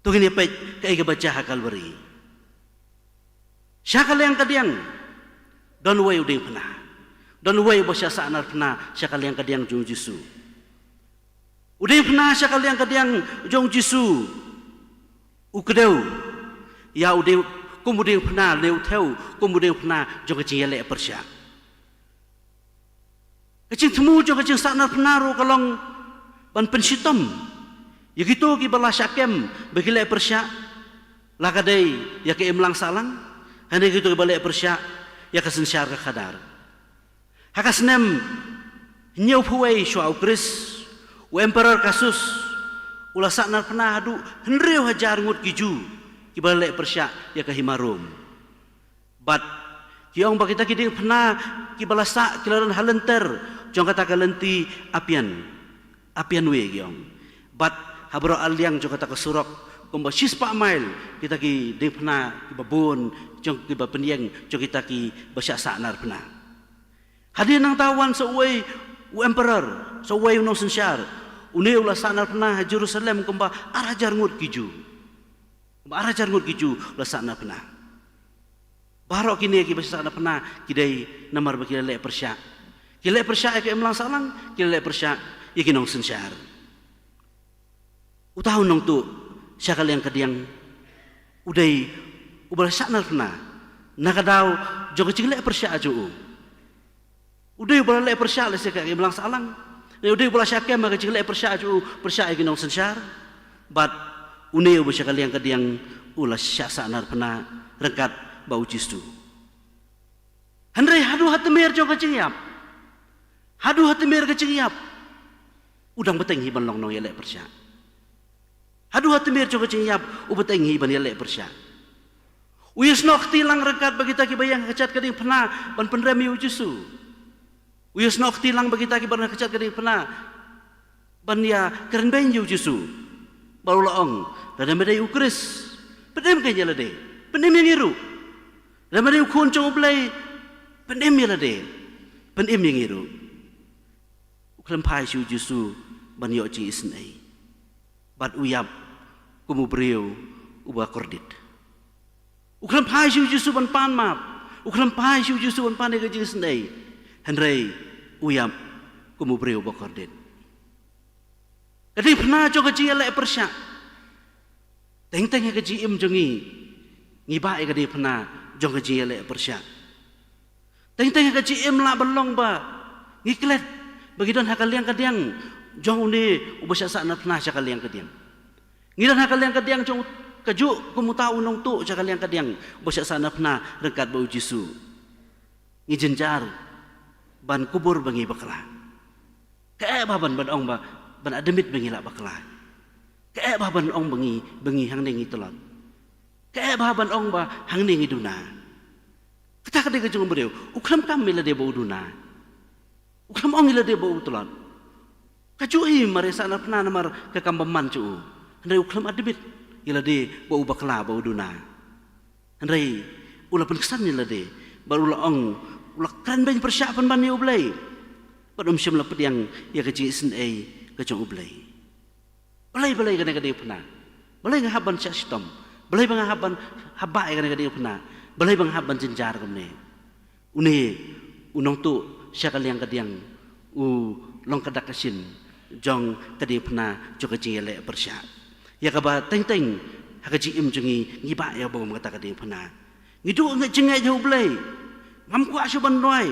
To ngin ïa peit kaei kaba jia ha Kalbari. Sha ka liang ka diang don uwei u diengphna. Don uwei uba shah sah narphna sha ka liang ka diang jong u Jisu. U diengphna sha ka liang ka diang jong u Jisu u kdew ïa u dieng, kum u diengphna, ne u thew kum u diengphna jong ka jingïaleh pyrshah. Ka jingthmu jong ka jingsah narphna ruh ka long ban pynshitom ïa kito kiba la shah kem bad ki leh pyrshah, la ka dei ïa ka imlang sahlang, hangne kito kiba leh pyrshah ïa ka synshar ka khadar. Ha ka snem hynñiewphew wei shuwa u Khrist, u Emperor Crassus u la sah narphna haduh hynriew hajar ngut ki Jiw kiba la leh pyrshah ïa ka hima Rom. Bad ki ong ba kita ki diengphna kiba la sah ki la don ha lynter jong kata ka lynti Appian. Appian Way ki ong. Bad ha baroh arliang jong kata ka surok kumba shispah mail kita ki diengphna kiba bun jong kiba pynïeng jong kita kiba shah sah narphna. Hadien nangta wan sa uwei u emperor, sa uwei u nongsynshar. Une u la sah narphna ha Jerusalem kumba ar hajar ngut ki Jiw. Kumba ar hajar ngut ki Jiw u la sah narphna. Baroh kine kiba shah sah narphna ki dei namar ba ki la leh pyrshah. Ki leh pyrshah ïa ka imlang sahlang, ki leh pyrshah ïa ki nongsynshar. Uta u nongtuh sha ka liang ka diang u dei uba la shah narphna na ka daw jong ka jingleh pyrshah jong u. U dei uba la leh pyrshah lehse ha ka imlang sahlang, ne u dei uba la shah kem ha ka jingleh pyrshah jong u, pyrshah ïa ki nongsynshar. Bad une uba sha ka liang ka diang u la shah sah narphna ryngkat bad u Jisu. Hynrei haduh ha tmier jong ka jingïap, Haduh ha tmier ka jingïap, u dang bteng hi ban long nongïaleh pyrshah. Haduh ha tmier jong ka jingïap, u bteng hi ban ïaleh pyrshah. U ïasnoh kti lang ryngkat bad kita kiba ïeng ha ka jait ka diengphna ban pynrem ïa u Jisu. U ïasnoh kti lang bad kita kiba ïeng ha ka jait ka diengphna ban ïakren beiñ ïa u Jisu. Bad u la ong, lada me dei u Khrist, pynim kein ïa lade, pynim ïa ngi ruh. Lada me dei u Khun jong U Blei, pynim ïa lade, pynim ïa ngi ruh. U khlem phai sha u Jisu ban ïoh jingisynei. Bad u ïap kum u briew uba kordit. U khlem phai sha u Jisu ban pan map. U khlem phai sha u Jisu ban pan ïa ka jingisynei. Hynrei u ïap kum u briew uba kordit. Ka diengphna jong ka jingïaleh pyrshah. Teng teng ha ka jingim jong ngi, ngi bah ïa ka diengphna jong ka jingïaleh pyrshah. Teng teng ha ka jingim lah ban long ba ngi klet ba ngi don ha ka liang ka diang jong une uba shah sahnarphna sha ka liang ka diang. Ngi don ha ka liang ka diang jong kajuh kum uta u nongtuh sha ka liang ka diang uba shah sahnarphna ryngkat bad u Jisu. Ngi jynjar ban kubur ba ngi bakla. Kaei ba ban, ban ong ba ban admit ba ngi la bakla? Kaei ba ban ong ba ngi, ba ngi hangne ngi tlot? Kaei ba ban ong ba hangne ngi duna? Kata ka dei ka jong u briew. U khlem kam ïa lade ba u duna. U khlem ong ïa lade ba u tlot. Kajuh hi mar ïa sahnarphna namar ka kam bymman jong u. Hynrei u khlem admit ïa lade ba u bakla, ba u duna. Hynrei u la pynksan ïa lade bad u la ong, u la kren beiñ pyrshah pynban ïa U Blei. Bad um shym la pdiang ïa ka jingisynei ka jong U Blei. Balei, balei kane ka diengphna? Balei nga hap ban shah shitom? Balei ba nga hap ban hap bah ïa kane ka diengphna? Balei ba nga hap ban jynjar kumne? Une u nongtuh sha ka liang ka diang u long ka dak ka shin jong ka diengphna jong ka jingïaleh pyrshah. Ïa kaba teng teng ha ka jingim jong ngi, ngi bah ïa ba kum kata ka diengphna. Ngi duh ngi jingngeit ha U Blei. Ngam kwah shuh ban duwai.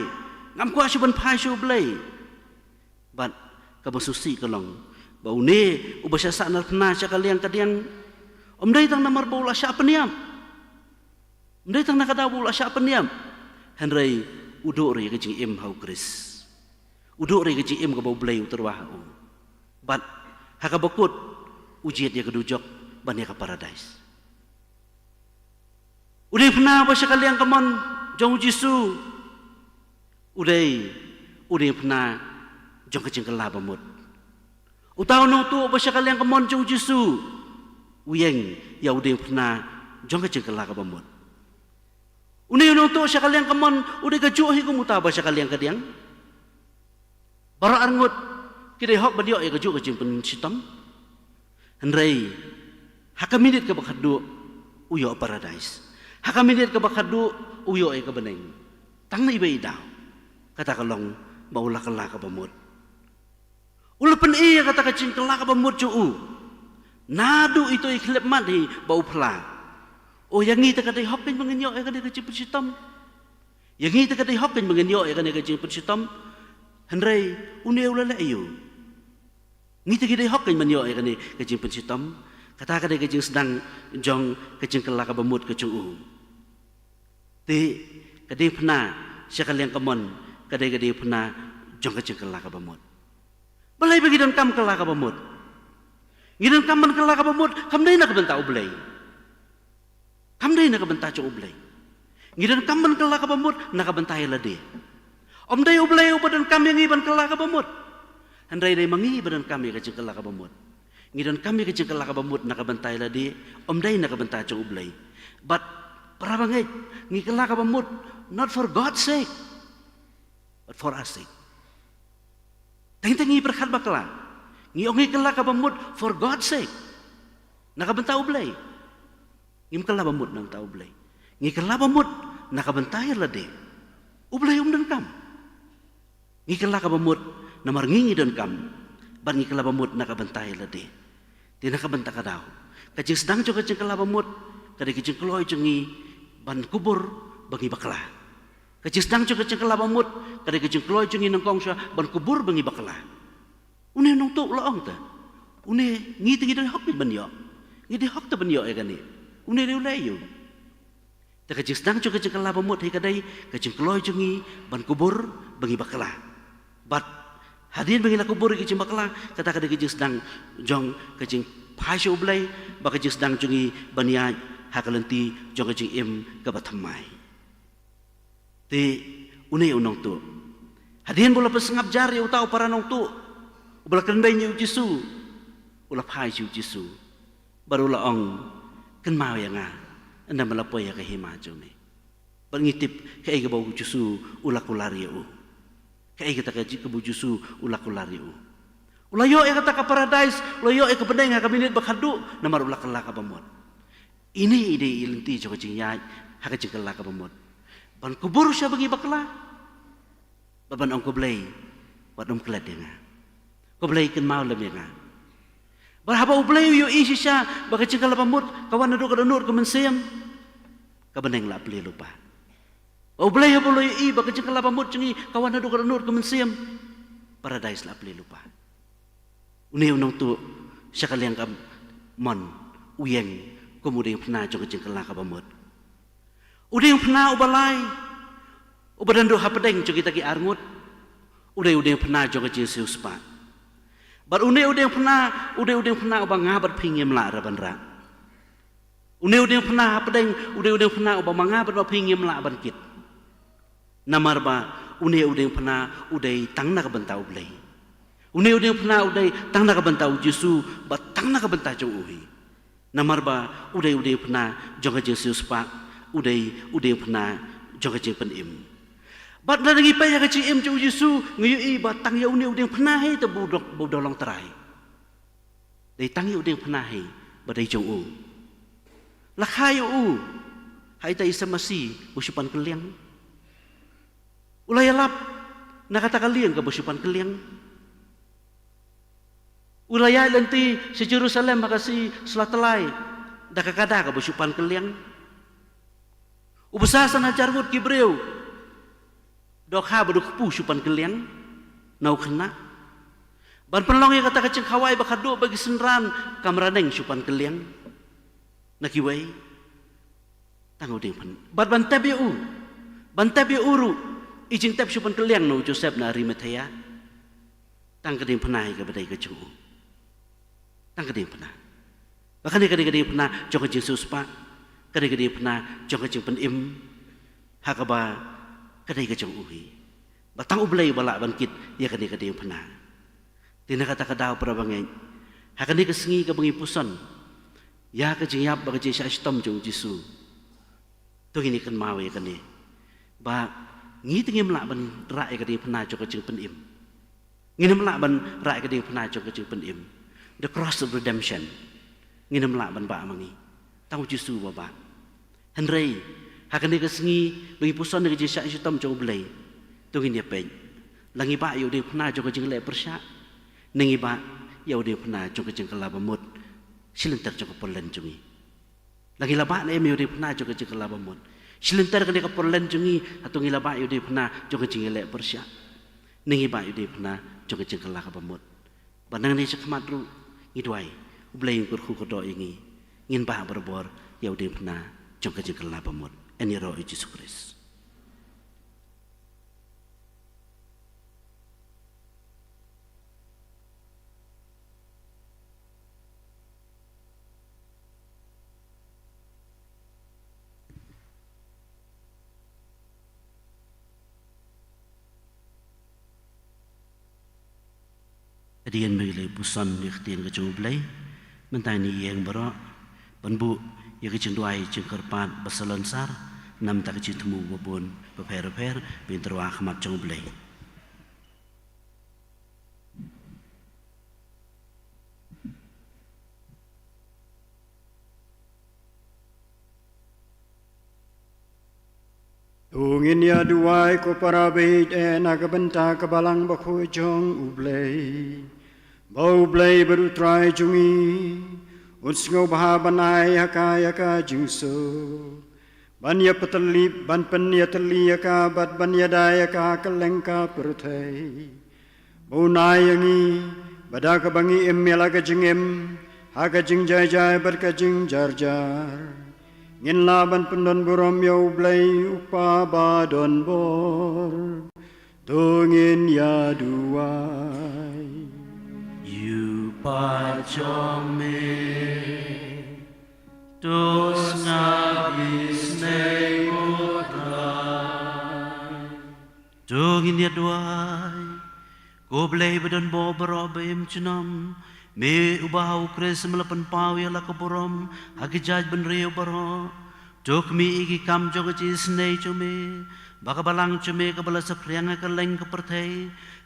Ngam kwah shuh ban phai sha U Blei. Bad kaba sngewsih ka long ba une uba shah sahnarphna sha ka liang ka diang, ym dei tang namar ba u la shah pynïap. Ym dei tang na ka daw ba u la shah pynïap. Hynrei u duh ruh ïa ka jingim ha u Khrist. U duh ruh ïa ka jingim kaba U Blei u tyrwa ha u. Bad ha kaba kut u jied ïa ka dujok ban ïa ka paradais. U diengphna ba sha ka liang kamon jong u Jisu u dei u diengphna jong ka jingkylla bamut. Uta u nongtuh ba sha ka liang kamon jong u Jisu u ïeng ïa u diengphna jong ka jingkylla kaba mut. Une u nongtuh sha ka liang kamon u dei kajuh hi kum uta ba sha ka liang ka diang. Baroh arngut ki dei hok ban ïoh ïa kajuh ka jingpynshitom. Hynrei ha ka minit kaba khatduh u ïoh paradais. Ha ka minit kaba khatduh u ïoh ïa ka bneng. Tang na iwei i daw. Kata ka long ba u la kylla kaba mut. U la pyni ïa kata ka jingkylla kaba mut jong u. Naduh ito i khyllipmat hi ba u phla. O, ïa ngi te ka dei hok kein ba ngin ïoh ïa kane ka jingpynshitom. Ïa ngi te ka dei hok kein ba ngin ïoh ïa kane ka jingpynshitom. Hynrei une u la leh ïa u. Ngi te ki dei hok kein ban ïoh ïa kane ka jingpynshitom. Kata ka dei ka jingsdang jong ka jingkylla kaba mut ka jong u. Te ka diengphna sha ka liang kamon ka dei ka diengphna jong ka jingkylla kaba mut. Balei ba ngi donkam kylla kaba mut? Ngi donkam ban kylla kaba mut kam dei na ka bynta U Blei. Kam dei na ka bynta jong U Blei. Ngi donkam ban kylla kaba mut na ka bynta ïa lade. Ym dei U Blei uba donkam ïa ngi ban kylla kaba mut. Hynrei dei ma ngi ba donkam ïa ka jingkylla kaba mut. Ngi donkam ïa ka jingkylla kaba mut na ka bynta ïa lade, ym dei na ka bynta jong U Blei. But para bangeit, ngi kylla kaba mut not for God's sake, but for our sake. Teng teng ngi pyrkhat bakla. Ngi ong ngi kylla kaba mut for God's sake. Na ka bynta U Blei. Ngim kylla bamut na ka bynta U Blei. Ngi kylla bamut na ka bynta ïa lade. U Blei um donkam. Ngi kylla kaba mut namar ngi ngi donkam. Bad ngi kylla bamut na ka bynta ïa lade. Te na ka bynta ka daw, ka jingsdang jong ka jingkylla bamut ka dei ka jingkloi jong ngi ban kubur ba ngi bakla. Ka jingsdang jong ka jingkylla bamut ka dei ka jingkloi jong ngi nyngkong shuwa ban kubur ba ngi bakla. Une u nongtuh u la ong te, une ngi te ngi dei hok ban ïoh. Ngi dei hok te ban ïoh ïa kane. Une dei u leh ïa u. Te ka jingsdang jong ka jingkylla bamut hi ka dei ka jingkloi jong ngi ban kubur ba ngi bakla. Bad Hadien ba ngi la kubur ïa ka jingbakla, kata ka dei ka jingsdang jong ka jingphai sha U Blei, bad ka jingsdang jong ngi ban ïaid ha ka lynti jong ka jingim kaba thymmai. Te une u nongtuh, hadien ba u la pynsngap jar ïa uta u para nongtuh uba la kynbeiñ ïa U Jisu, u la phai sha U Jisu bad u la ong, "Kynmaw ïa nga ynda me la poi ha ka hima jong me." Bad ngi tip kaei kaba U Jisu u la kular ïa u. Kaei kata ka jingkaba U Jisu u la kular ïa u. U la ïoh ïa kata ka paradais, u la ïoh ïa ka bneng ha ka minit ba khatduh, namar u la kylla kaba mut. Ine i dei i lynti jong ka jingïaid ha ka jingkylla kaba mut. Ban kubur sha ba ngi bakla. Bad ban ong, "Ko Blei, wat nym klet ïa nga. Ko Blei, kynmaw lem ïa nga." Bad haba U Blei u ïohi shisha ba ka jingkylla ba mut ka wan naduh ka dohnud ka mynsiem, ka bneng la plie lypa. Ba U Blei haba u la ïohi ba ka jingkylla ba mut jong ngi ka wan naduh ka dohnud ka mynsiem, paradais la plie lypa. Une u nongtuh sha ka liang ka mon u ïeng kum u diengphna jong ka jingkylla kaba mut. U diengphna uba lai, uba don duh hapdeng jong kita ki arngut, u dei u diengphna jong ka jingsiewspah. Bad une u diengphna, u dei u diengphna uba nga bad phi ngim lah ruh ban rah. Une u diengphna hapdeng, u dei u diengphna uba ma nga bad ma phi ngim lah ban kit. Namar ba une u diengphna u dei tang na ka bynta U Blei. Une u diengphna u dei tang na ka bynta U Jisu bad tang na ka bynta jong u hi. Namar ba u dei u diengphna jong ka jingsiewspah, u dei u diengphna jong ka jingpynim. Bad lada ngi peit ïa ka jingim jong U Jisu, ngi ïohi ba tang ïa une u diengphna hi te ba u dang, ba u dang long trai. Dei tang ïa u diengphna hi ba dei jong u. La kha ïa u ha ita i sem masi ba shu pan kylliang. U la ïalap na kata ka lieng kaba shu pan kylliang. U la ïaid lynti sha Jerusalem ha ka sngi Sla Tyllai da ka kada kaba shu pan kylliang. U bsa san hajar ngut ki briew, dohkha bad u kpu shu pan kylliang na u khynnah. Ban pynlong ïa kata ka jingkhawai ba khatduh bad ki synran kamra neng shu pan kylliang na kiwei. Tang u diengphna. Bad ban tep ïa u, ban tep ïa u ruh, i jingtep shu pan kylliang na u Joseph na Arimathea. Tang ka diengphna hi kaba dei ka jong u. Tang ka diengphna. Ba kane ka dei ka diengphna jong ka jingsiewspah, ka dei ka diengphna jong ka jingpynim, ha kaba ka dei ka jong u hi. Ba tang U Blei uba lah ban kit ïa kane ka diengphna. Te na kata ka daw, para bangeit, ha kane ka sngi kaba ngi puson ïa ka jingïap bad ka jingshah shitom jong U Jisu, to ngin ïa kynmaw ïa kane, ba ngi te ngim lah ban rah ïa ka diengphna jong ka jingpynim. Ngin ym lah ban rah ïa ka diengphna jong ka jingpynim, the cross of redemption. Ngin ym lah ban bah ma ngi. Tang U Jisu uba bah. Hynrei ha kane ka sngi ba ngi puson ïa ka jingshah shitom jong U Blei, to ngin ïa peit, la ngi bah ïa u diengphna jong ka jingleh pyrshah, ne ngi bah ïa u diengphna jong ka jingkylla ba mut shi lynter jong ka pyrlen jong ngi. La ngi la bah ne em ïa u diengphna jong ka jingkylla ba mut shi lynter kane ka pyrlen jong ngi? Hato ngi la bah ïa u diengphna jong ka jingïaleh pyrshah, ne ngi bah ïa u diengphna jong ka jingkylla kaba mut? Ba nangne shakhmat ruh ngi duwai, U Blei un kyrkhu kyrdoh ïa ngi, ngin bah barabor ïa u diengphna jong ka jingkylla ba mut. Yn ïaroh ïa U Jisu Khrist. Hadien ba ngi la ïa puson ïa ka ktien ka jong U Blei, mynta ngin ïeng baroh ban buh ïa ka jingduwai jingkyrpad ba salonsar na ka bynta ka jingthmu ba bun bapher bapher, ba ngin tyrwa ha khmat jong U Blei. To ngin ïa duwai, ko para baieit, na ka bynta ka Balang Bakhuid jong U Blei, ba U Blei bad U Trai jong ngi un sngewbha ban ai ha ka ïa ka jingsuk ban ïa pyntylli, ban pynïatylli ïa ka bad ban ïada ïa ka ha kylleng ka pyrthei. Ba un ai ïa ngi, ba da kaba ngi im ïa la ka jingim ha ka jingjai jai bad ka jingjar jar, ngin lah ban pyndon burom ïa U Blei U Kpa badonbor. To ngin ïa duwai. Ïa u paid jong me, to sngap isynei, ko Trai. To ngin ïa duwai. Ko Blei ba don bor baroh ba im junom, me uba ha u Khrist me la pynpaw ïa la ka burom ha ki jaitbynriew baroh. To khmih ïa ki kam jong ka jingisynei jong me, ba ka balang jong me kaba la saphriang ha kylleng ka pyrthei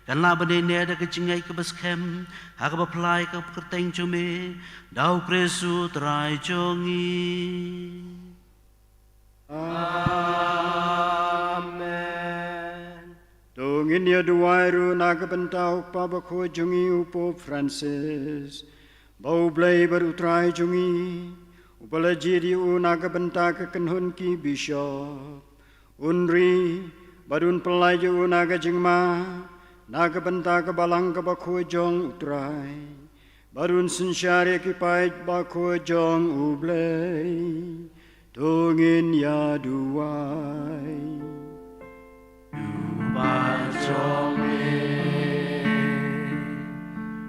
kan lah ban ïaineh da ka jingngeit kaba skhem ha kaba phylla ïa ka kyrteng jong me, da u Khrist u Trai jong ngi. Amen. To ngin ïa duwai ruh na ka bynta u Kpa Bakhuid jong ngi u Pope Francis, ba u Blei bad u Trai jong ngi, uba la jied ïa u na ka bynta ka kynhun ki bishop, un ri bad un pyllait ïa u na ka jingma na ka bynta ka balang kaba khuid jong u Trai, bad un synshar ïa ki paid bakhuid jong u Blei. To ngin ïa duwai. Ïa u paid jong me,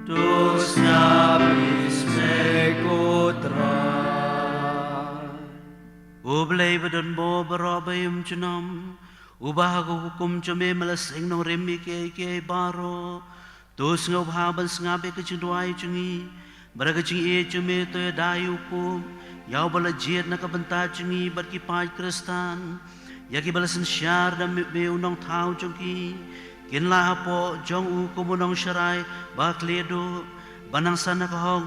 to sngap isynei, ko Trai. Ko Blei ba don bor baroh ba im junom, uba ha ka hukum jong me me la seng nongrim ïa kiei kiei baroh, to sngewbha ban sngap ïa ka jingduwai jong ngi, bad da ka jingïeit jong me to ïada ïa u Pope, ïa uba la jied na ka bynta jong ngi bad ki paid Khristan, ïa kiba la synshar da me, me u nongthaw jong ki, kin lah hapoh jong u kum u nongsharai ba khleh duh, ban nang san ha ka hok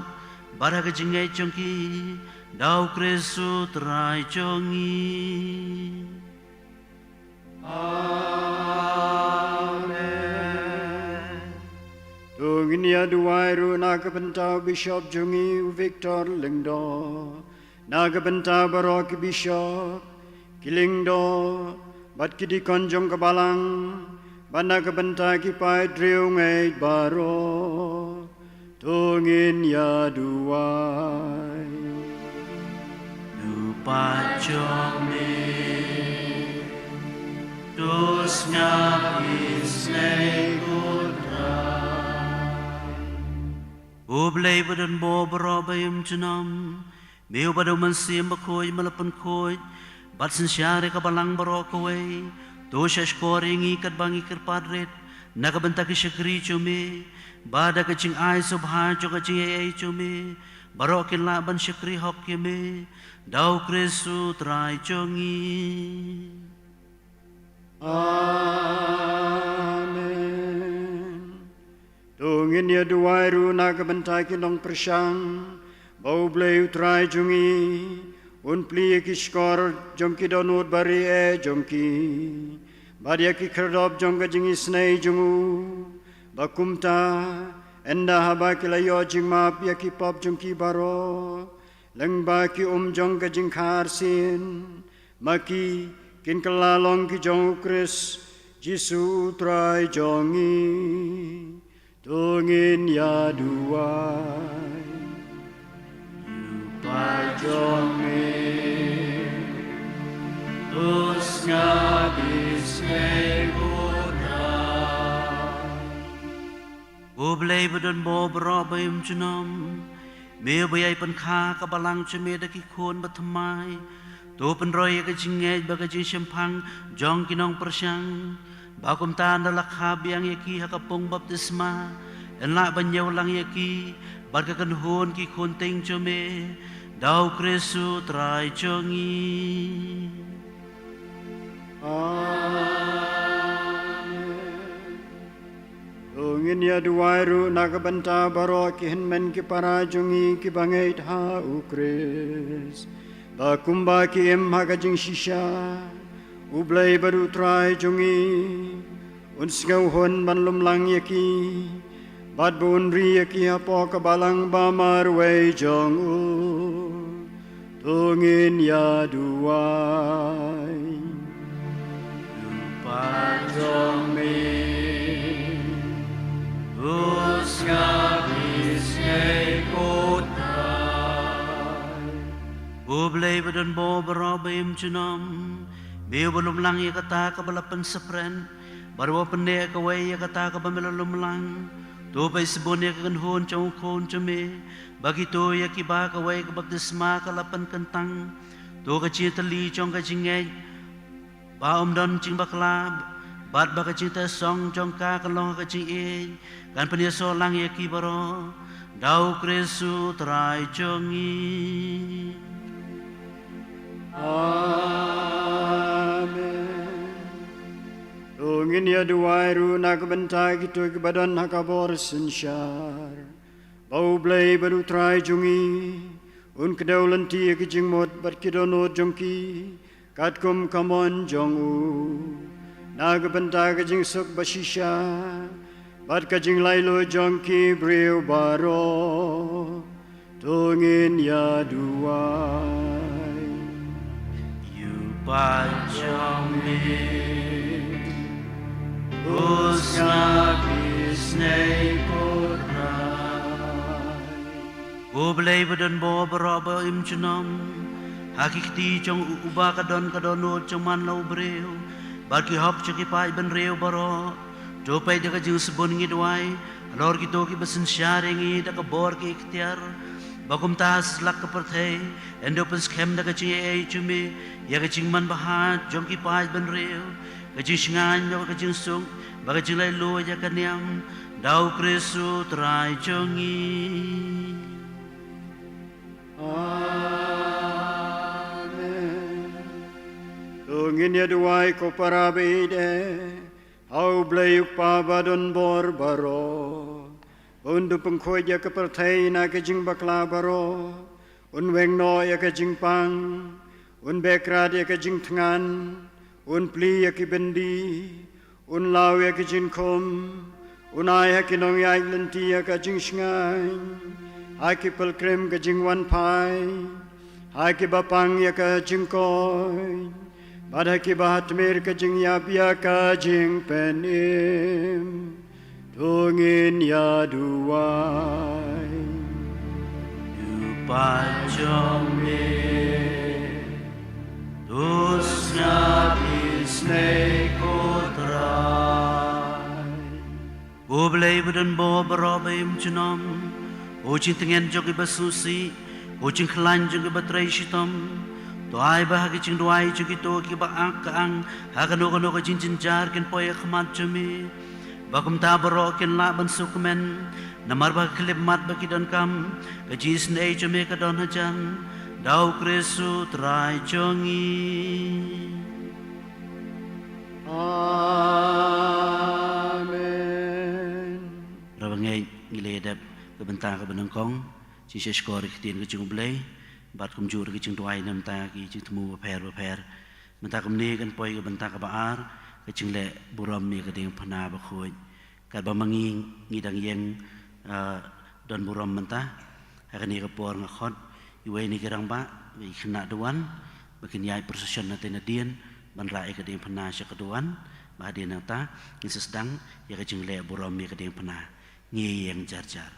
bad ha ka jingngeit jong ki, da u Khrist u Trai jong ngi. Amen. To ngin ïa duwai ruh na ka bynta u Bishop jong ngi u Victor Lyngdoh, na ka bynta baroh ki bishop, ki lyngdoh bad ki deacon jong ka balang, bad na ka bynta ki paidriewngeit baroh. To ngin ïa duwai. Ïa u paid jong me, to sngap isynei, ko Trai. Ko Blei ba don bor baroh ba im junom, me uba da u Mynsiem Bakhuid me la pynkhuid bad synshar ïa ka balang baroh kawei, to shahshkor ïa ngi katba ngi kyrpad rit na ka bynta ki shakri jong me, bad da ka jingai sngewbha jong ka jingaiei jong me, baroh kin lah ban shakri hok ïa me, da u Khrist u Trai jong ngi. Amen. To ngin ïa duwai ruh na ka bynta ki nongpyrshang, ba u Blei u Trai jong ngi un plie ïa ki shkor jong ki dohnud barieh jong ki, bad ïa ki khyrdop jong ka jingisynei jong u, ba kumta, ynda haba ki la ïoh jingmap ïa ki pop jong ki baroh, lyngba ki um jong ka jingkha arsien, ma ki kin kylla long ki jong u Khrist Jisu u Trai jong ngi. To ngin ïa duwai. Ïa u paid jong me, to sngap isynei, ko Trai. Ko Blei ba don bor baroh ba im junom, me uba ïai pynkha ka balang jong me da ki khun bathymmai, to pynroi ïa ka jingngeit bad ka jingshemphang jong ki nongpyrshang, ba kumta ynda la kha biang ïa ki ha ka pung baptisma, yn lah ban ñiew lang ïa ki bad ka kynhun ki khun tieng jong me, da u Khrist u Trai jong ngi. Amen. To ngin ïa duwai ruh na ka bynta baroh ki hynmen ki para jong ngi kiba ngeit ha u Khrist, ba kumba ki im ha ka jingshisha, u Blei bad u Trai jong ngi un sngewhun ban lum lang ïa ki, bad ba un ri ïa ki hapoh ka balang ba marwei jong u. To ngin ïa duwai. Ïa u paid jong me, to sngap isynei, ko Trai. Ko Blei ba don bor baroh ba im junom, me uba lum lang ïa kata kaba la pynsaphriang Bad haba u pynneh kawei ïa kata kaba me la lumlang, to peit shibun ïa ka kynhun jong u Khun jong me, ba kito ïa kiba kawei ka baptisma ka la pynkyntang. To ka jingtylli jong ka jingngeit ba ym don jingbakla, bad ba ka jingteh song jong ka kan long ka jingïeit, kan pynïasoh lang ïa ki baroh. Da u Khrist u Trai jong ngi. Amen. To ngin ïa duwai ruh na ka bynta kito kiba don ha ka bor synshar, ba U Blei bad U Trai jong ngi un kdew lynti ïa ki jingmut bad ki dohnud jong ki, katkum ka mon jong u, na ka bynta ka jingsuk ba shisha bad ka jinglaitluid jong ki briew baroh. To ngin ïa duwai. Ïa u paid jong me u sngap isnei, ko Trai. Ko Blei ba don bor baroh ba im junom, ha ki kti jong u uba ka don ka dohnud jong man la u briew, bad ki hok jong ki paid bynriew baroh. To peit da ka jingsbun ngi duwai halor kito kiba synshar ïa ngi da ka bor ki ikhtiar, ba kumta ha slak ka pyrthei yn da pynskhem da ka jingaiei jong me ïa ka jingman bahaj jong ki paid bynriew, ka jingshngaiñ bad ka jingsuk bad ka jinglaitluid ïa ka niam. Da u Khrist u Trai jong ngi. Amen. To ngin ïa duwai, ko para baieit, ha U Blei U Kpa ba don bor baroh, ba un da pynkhuid ïa ka pyrthei na ka jingbakla baroh, un weng noh ïa ka jingpang, un beh krad ïa ka jingthngan, un plie ïa ki byndi, un law ïa ki jingkhum, un ai ha ki nongïaid lynti ïa ka jingshngaiñ, ha ki pilgrim ka jingwanphai, ha kiba pang ïa ka jingkoit, bad ha kiba ha tmier ka jingïap ïa ka jingpynim. To ngin ïa duwai. Ïa u paid jong me u sngap isnei, ko Trai. Ko Blei ba don bor baroh ba im junom, ko jingtngen jong kiba sngewsih, ko jingkhlaiñ jong kiba trei shitom, to ai ba ha ki jingduwai jong kito kiba ak ka ang ha kano kano ka jingjynjar kin poi ha khmat jong me, ba kumta baroh kin lah ban sngewkmen namar ba ka khyllipmat ba ki donkam, ka jingisynei jong me ka don hajan. Da u Khrist u Trai jong ngi. Amen. Para bangeit, ngi la ïa dep ka bynta kaba nyngkong, jingshahshkor ïa ka ktien ka jong U Blei, bad kumjuh ruh ka jingduwai na ka bynta ki jingthmu bapher bapher. Mynta kumne kan poi ka bynta kaba ar, ka jingleh burom ïa ka diengphna bakhuid. Katba ma ngi ngi dang ïeng, ah, don burom mynta, ha kane ka por nga khot iwei na ki rangbah, ba i khynnah duwan, ba kin ïaid procession na tei na dien, ban rah ïa ka diengphna sha ka duwan, ba hadien nangta ngin sa sdang ïa ka jingleh burom ïa ka diengphna. Ngi ïeng jar jar.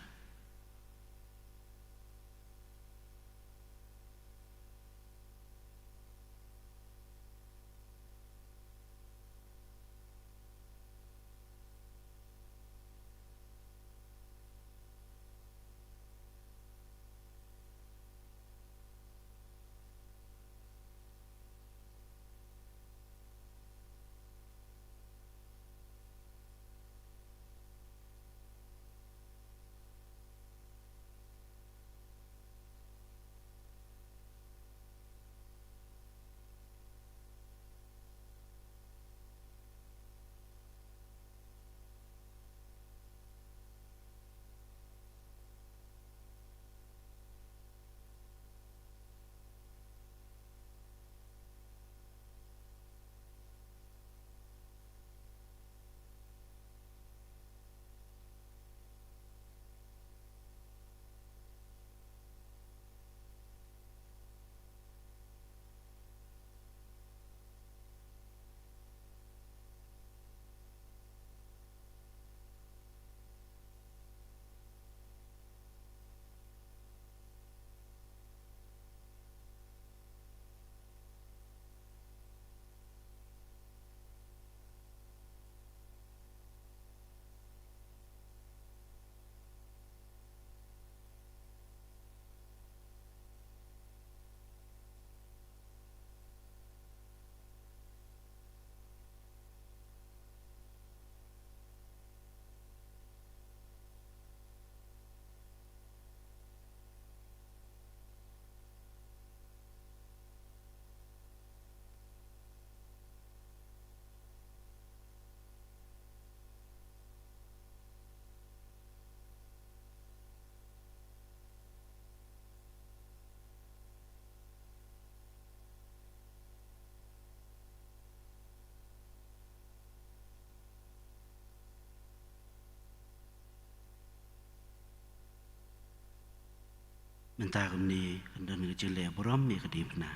Mynta kumne kan don ka jingleh burom ïa ka diengphna.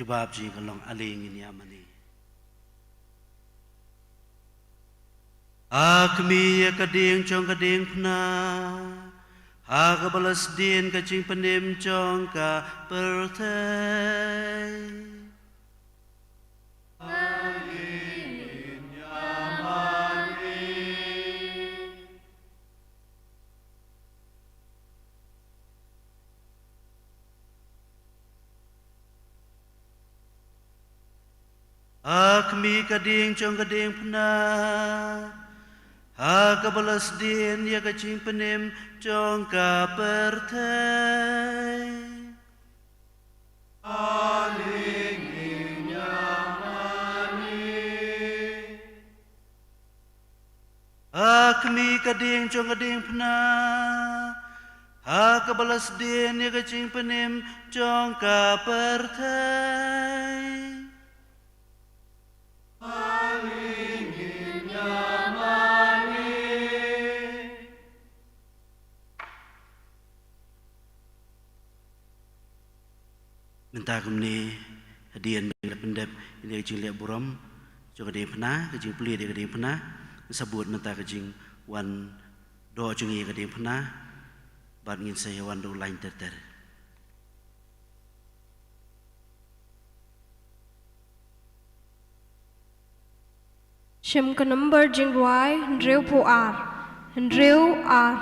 Jubab jong ngi ka long, ale ngin ïa mane. Ha khmih ïa ka dieng jong ka diengphna, ha kaba la sdien ka jingpynim jong ka pyrthei. Ha khmih ka dieng jong ka diengphna, ha kaba la sdien ïa ka jingpynim jong ka pyrthei. Ha khmih ka dieng jong ka diengphna, ha kaba la sdien ïa ka jingpynim jong ka pyrthei. Mynta kumne, hadien ba la pyndep ïa ka jingleh burom jong ka diengphna, ka jingplie ïa ka diengphna, sa bud mynta ka jingwan doh jong ngi ïa ka diengphna, bad ngin sa ïa wan da u lain ter ter. Shim ka number jingrwai hynriewphew ar, hynriew ar.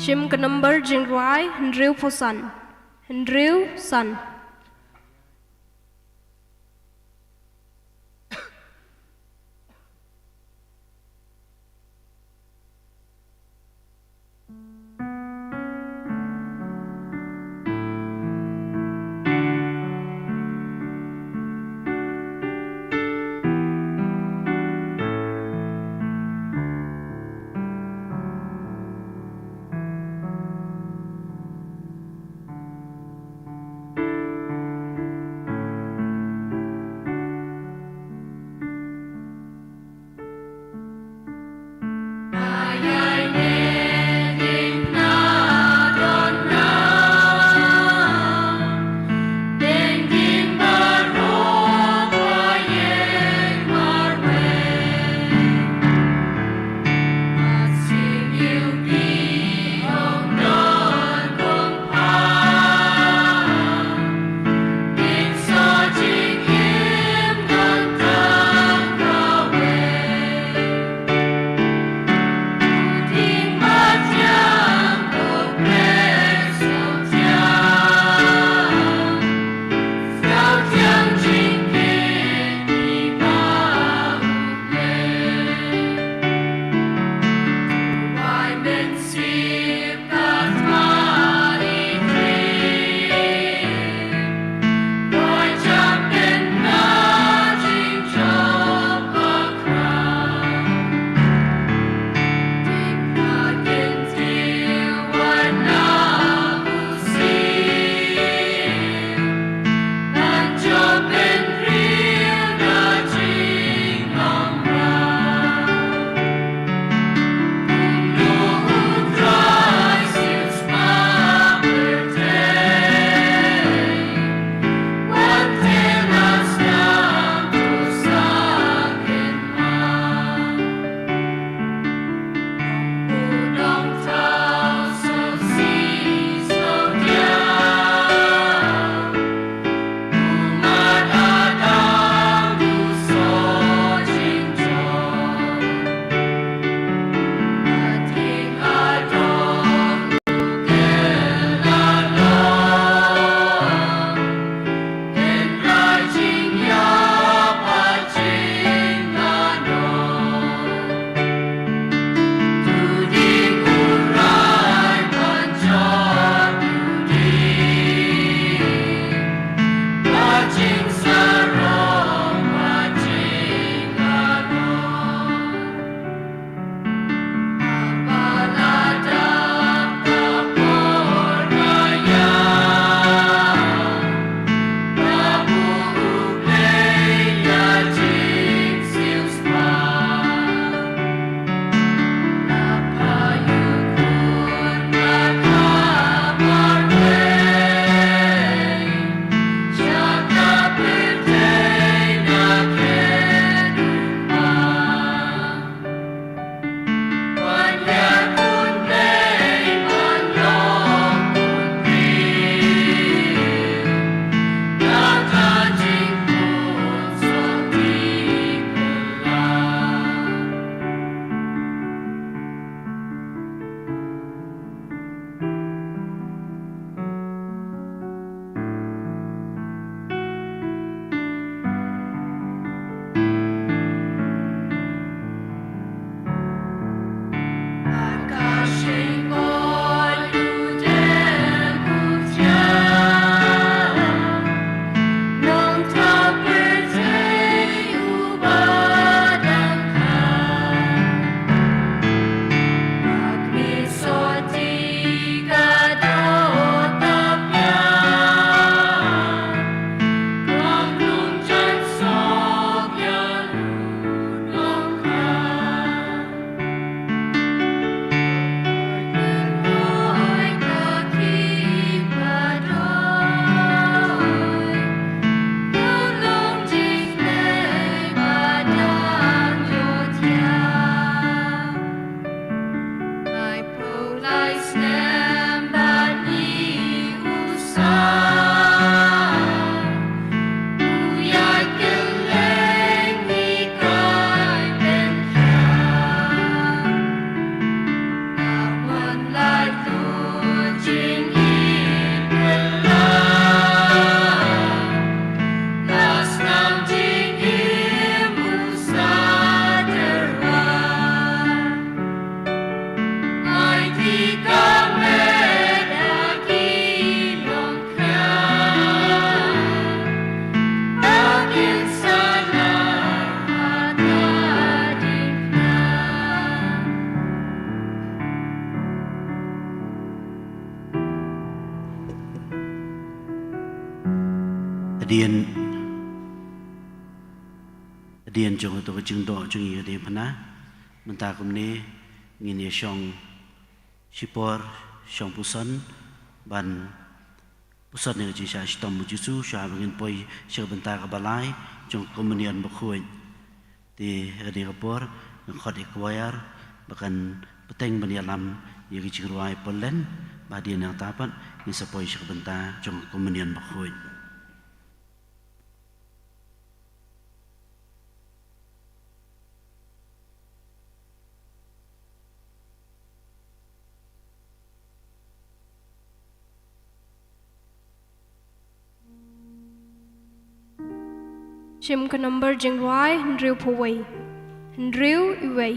Shim ka number jingrwai hynriew phew san. Hynriew san. hadien jong kato ka jingdoh jong ngi ka diengphna. Mynta kumne ngin ïa shong shipor, shong puson, ban puson ïa ka jingshah shitom u Jisu, shuwa ba ngin poi sha ka bynta kaba lai jong ka Komunion Bakhuid. Te ha kane ka por nga khot ïa ka choir ba kan bteng ban ïalam ïa ka jingrwai Poland, ba hadien nangta pat ngin sa poi sha ka bynta jong ka Komunion Bakhuid. Shim ka number jingrwai hynriewphew wei. Hynriew wei.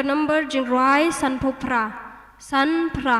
Number jingrwai sanphew phra. San phra.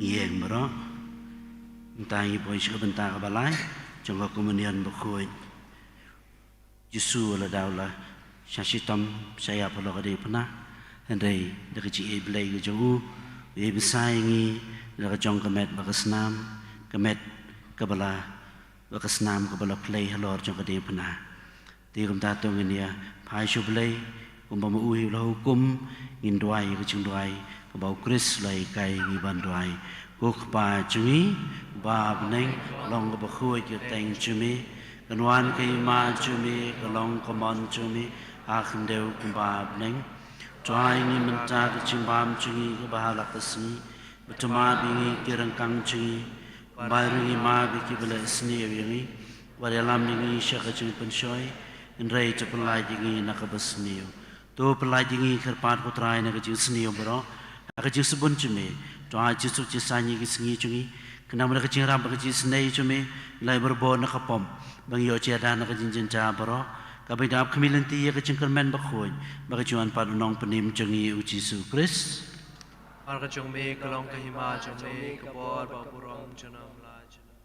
Ïeng baroh. Mynta ngi poi sha ka bynta kaba lai jong ka Komunion Bakhuid. Jisu lada u la shah shitom shah ïap halor ka diengphna, hynrei da ka jingïeit Blei ka jong u, u ïeit bsa ïa ngi da ka jong ka met bad ka snam, ka met kaba la, bad ka snam kaba la plie halor jong ka diengphna. Te kumta to ngin ïa phai sha u Blei, kumba ma u hi u la hukum, ngin duwai ïa ka jingduwai kaba u Khrist u la hikai ngi ban duwai. Ko Kpa jong ngi uba ha bneng, long kaba khuid ka kyrteng jong me, kan wan ka hima jong me, kan long ka mon jong me ha khyndew kumba ha bneng. To ai ngi mynta ka jingbam jong ngi kaba ha la ka sngi, bad to map ïa ngi ki ryngkang jong ngi, kumba ruh ngi map ïa kiba leh sniew ïa ngi, wat ïalam ïa ngi sha ka jingpynshoi, hynrei to pynlait ïa ngi na kaba sniew. To pynlait ïa ngi kyrpad ko Trai na ka jingsniew baroh, ha ka jingsbun jong me. To ai jingsuk jingsaiñ ïa ki sngi jong ngi, khnang ba da ka jingïarap bad ka jingisynei jong me, ngi la ïa bor bor na ka pop, ba ngi ïoh jia da na ka jingjynjar baroh, kaba ngi dap khmih lynti ïa ka jingkyrmen bakhuid, bad ka jingwan pat u Nongpynim jong ngi u Jisu Khrist. Namar ka jong me ka long ka hima jong me, ka bor bad burom junom la junom.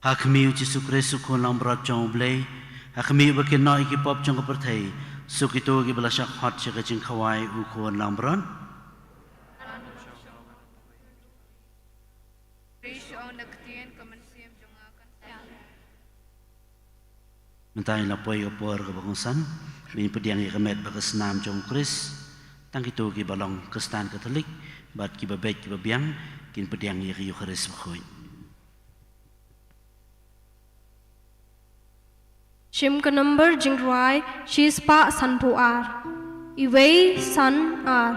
Ha khmih u Jisu Khrist u Khun langbrot jong U Blei, ha khmih ba kin noh ïa ki pop jong ka pyrthei, suk kito kiba la shah khot sha ka jingkhawai u Khun langbrot. Mynta ngi la poi ha ka por kaba kongsan, ba ngin pdiang ïa ka met bad ka snam jong u Khrist. Tang kito kiba long Khristan Katholik bad kiba beit kiba biang kin pdiang ïa ka Eukharist bakhuid. Shim ka number jingrwai shispah sanphew ar. Iwei san ar.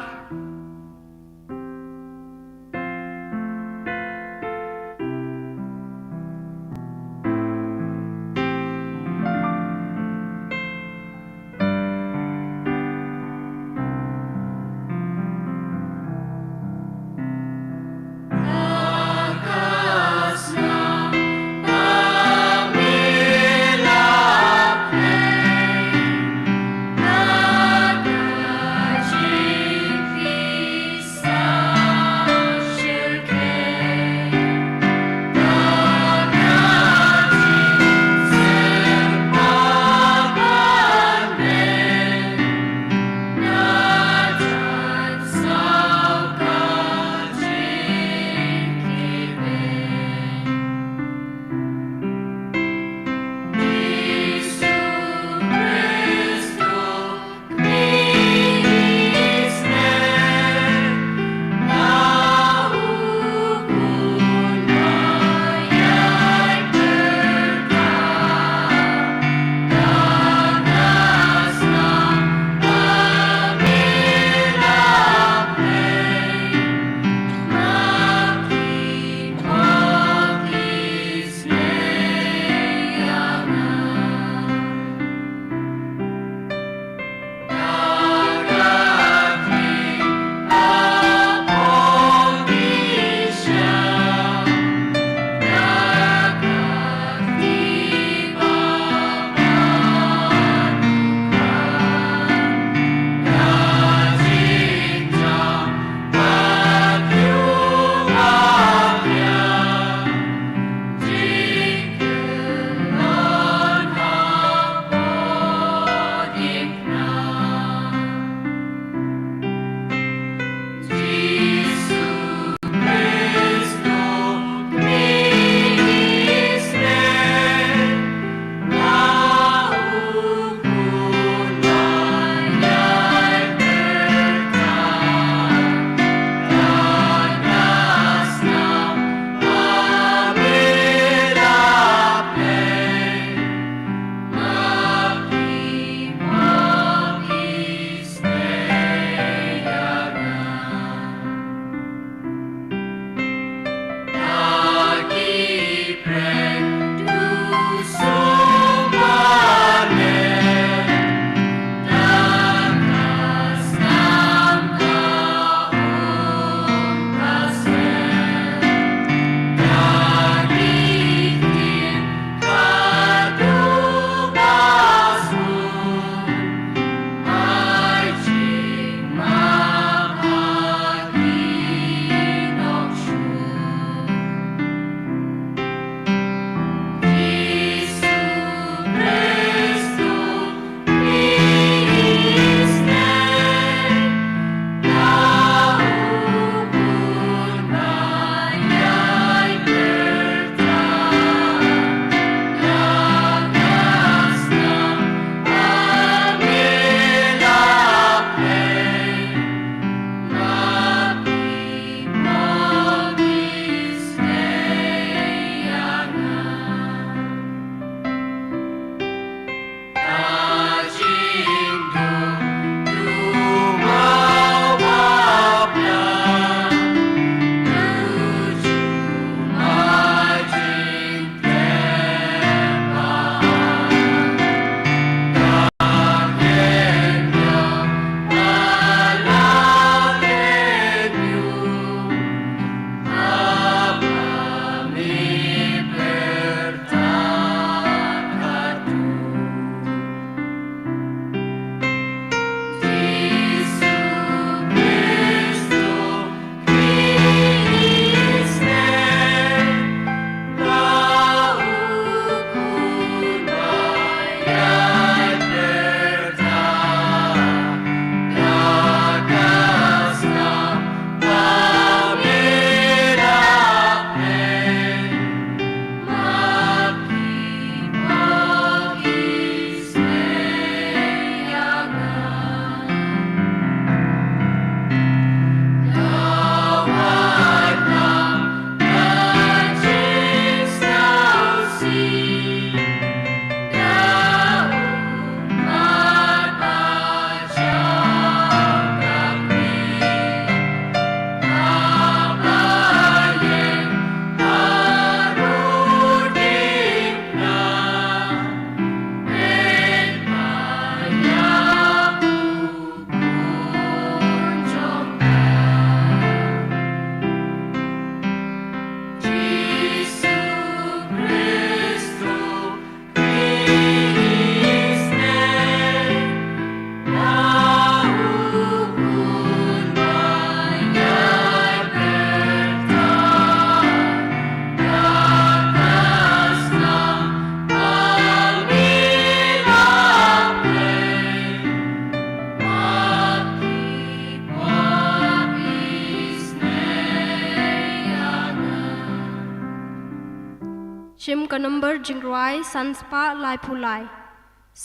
Shim ka number jingrwai san spah laiphew lai.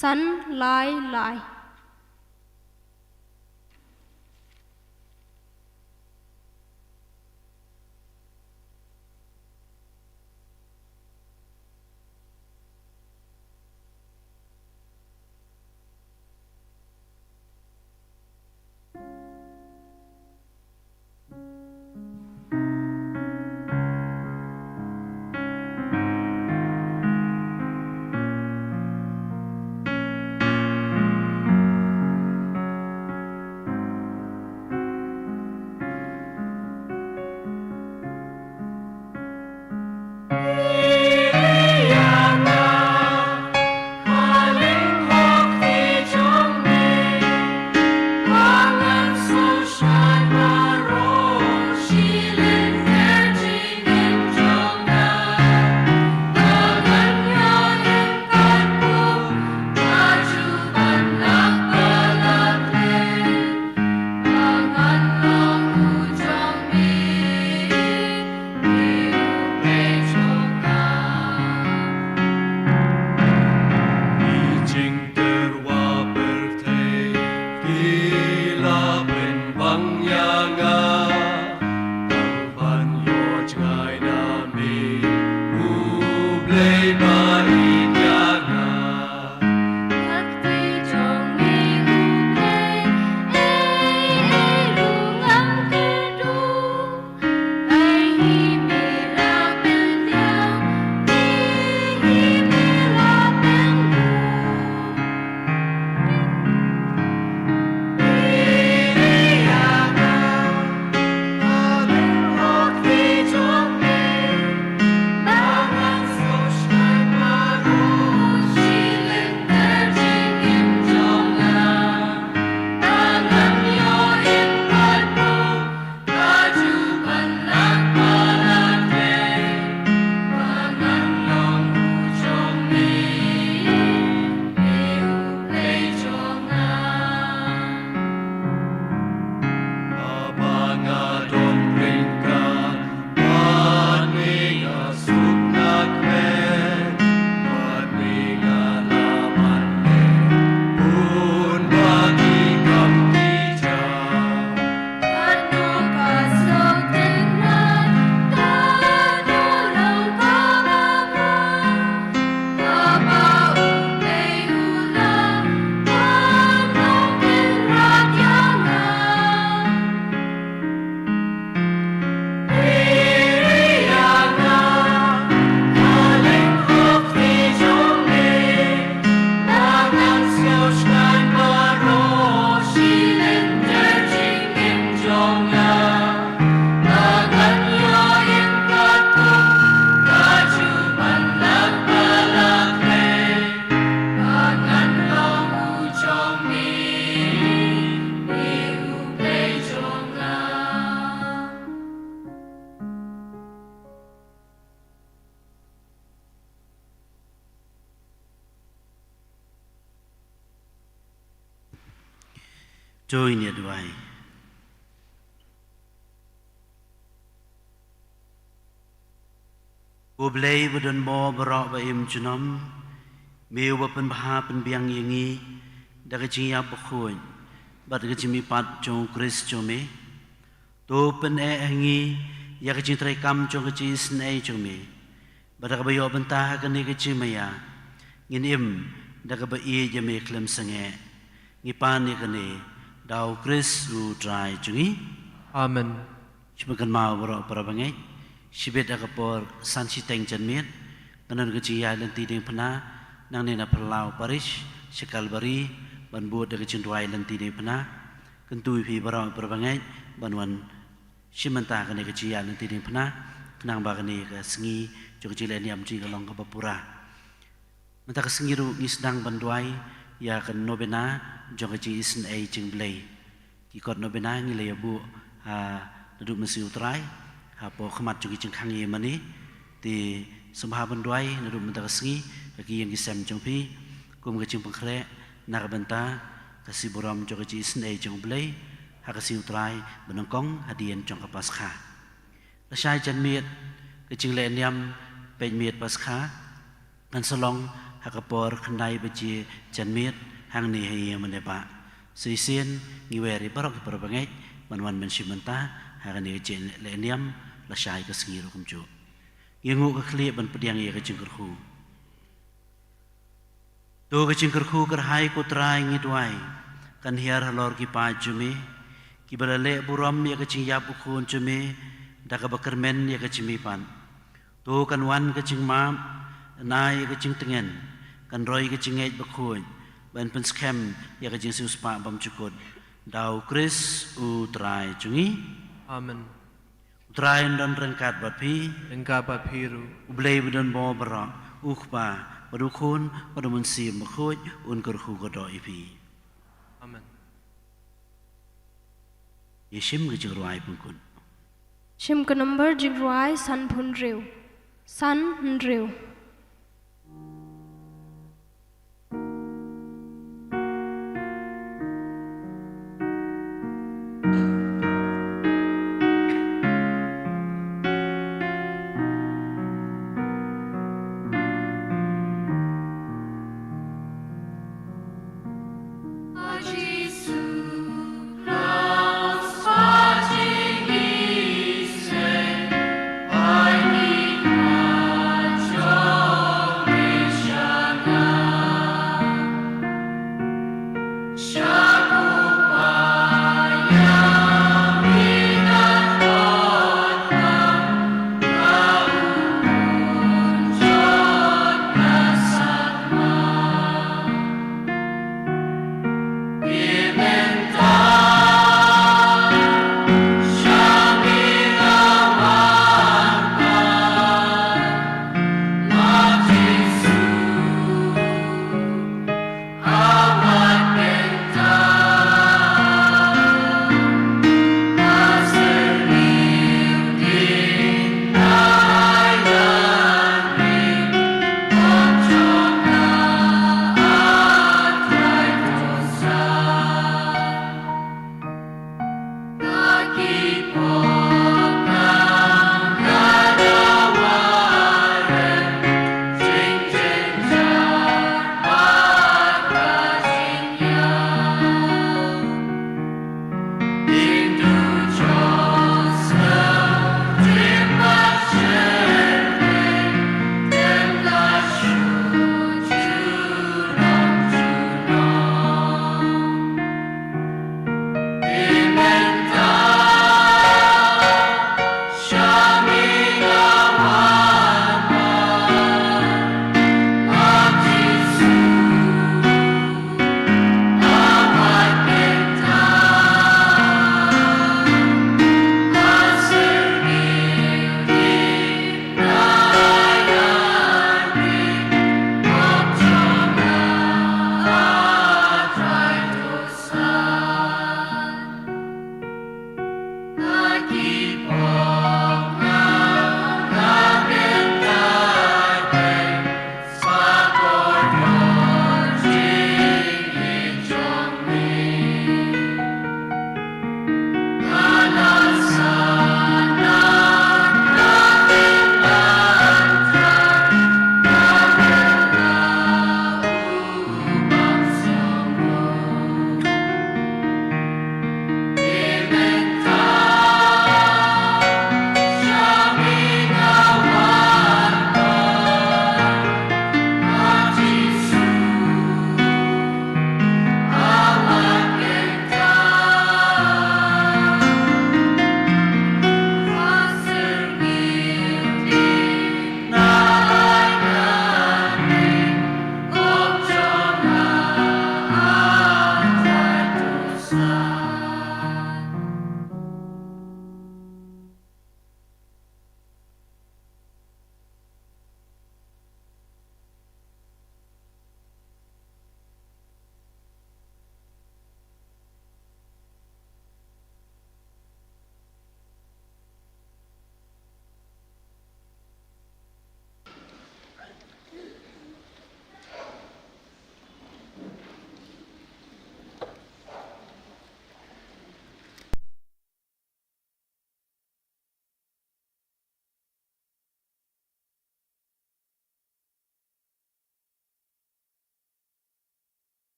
San lai lai. To ngin ïa duwai. Ko Blei ba don bor baroh ba im junom, me uba pynbha pynbiang ïa ngi da ka jingïap bakhuid bad ka jingmihpat jong u Khrist jong me. To pyneh ha ngi ïa ka jingtrei kam jong ka jingisynei jong me. Bad da kaba ïoh bynta ha kane ka jingmaïa ngin im da kaba ïeit ïa me khlem sangeh. Ngi pan ïa kane da u Khrist u Trai jong ngi. Amen. Shu pynkynmaw baroh para bangeit, shibit ha ka por san shiteng janmiet kan don ka jingïaid lynti diengphna nangne na Phyllaw Parish sha Kalbari ban bud da ka jingduwai lynti diengphna. Kyntu ïa phi baroh para bangeit ban wan shim bynta kane ka jingïaid lynti diengphna khnang ba kane ka sngi jong ka jingleh niam jong ngi ka long kaba pura. Mynta ka sngi ruh ngi sdang ban duwai ïa ka novena jong ka jingisynei jong U Blei. Ki kot novena ngi la ïa buh ha naduh mynsngi U Trai hapoh khmat jong ki jingkhang ïa mane. Te sngewbha ban duwai naduh mynta ka sngi ha ki ïing ki sem jong phi kum ka jingpynkhreh na ka bynta ka sngi burom jong ka jingisynei jong U Blei ha ka sngi U Trai ba nyngkong hadien jong ka Paskha. Lashai janmiet ka jingleh niam peit miet Paskha kan sa long ha ka por khyndai baje janmiet hangne ha ïing mane ba. Shisien ngi wer ïa baroh ki para bangeit ban wan ban shim bynta ha kane ka jingleh niam lashai ka sngi ruh kumjuh. Ïa nguh ka khlieh ban pdiang ïa ka jingkyrkhu. To ka jingkyrkhu kyrhai ko Trai ngi duwai kan hiar halor ki paid jong me kiba la leh burom ïa ka jingïap u khun jong me da kaba kyrmen ïa ka jingmihpat. To kan wan ka jingmap na ïa ka jingtngen kan roi ka jingngeit bakhuid ban pynskhem ïa ka jingsiewspah bymjukut da u Khrist u Trai jong ngi. Amen. U Trai un don ryngkat bad phi. Ryngkat bad phi ruh. U Blei ba don bor baroh, u Kpa bad u Khun bad u Mynsiem Bakhuid un kyrkhu kyrdoh ïa phi. Amen. Ïa shim ka jingrwai pynkut. Shim ka number jingrwai sanphew hynriew. San hynriew.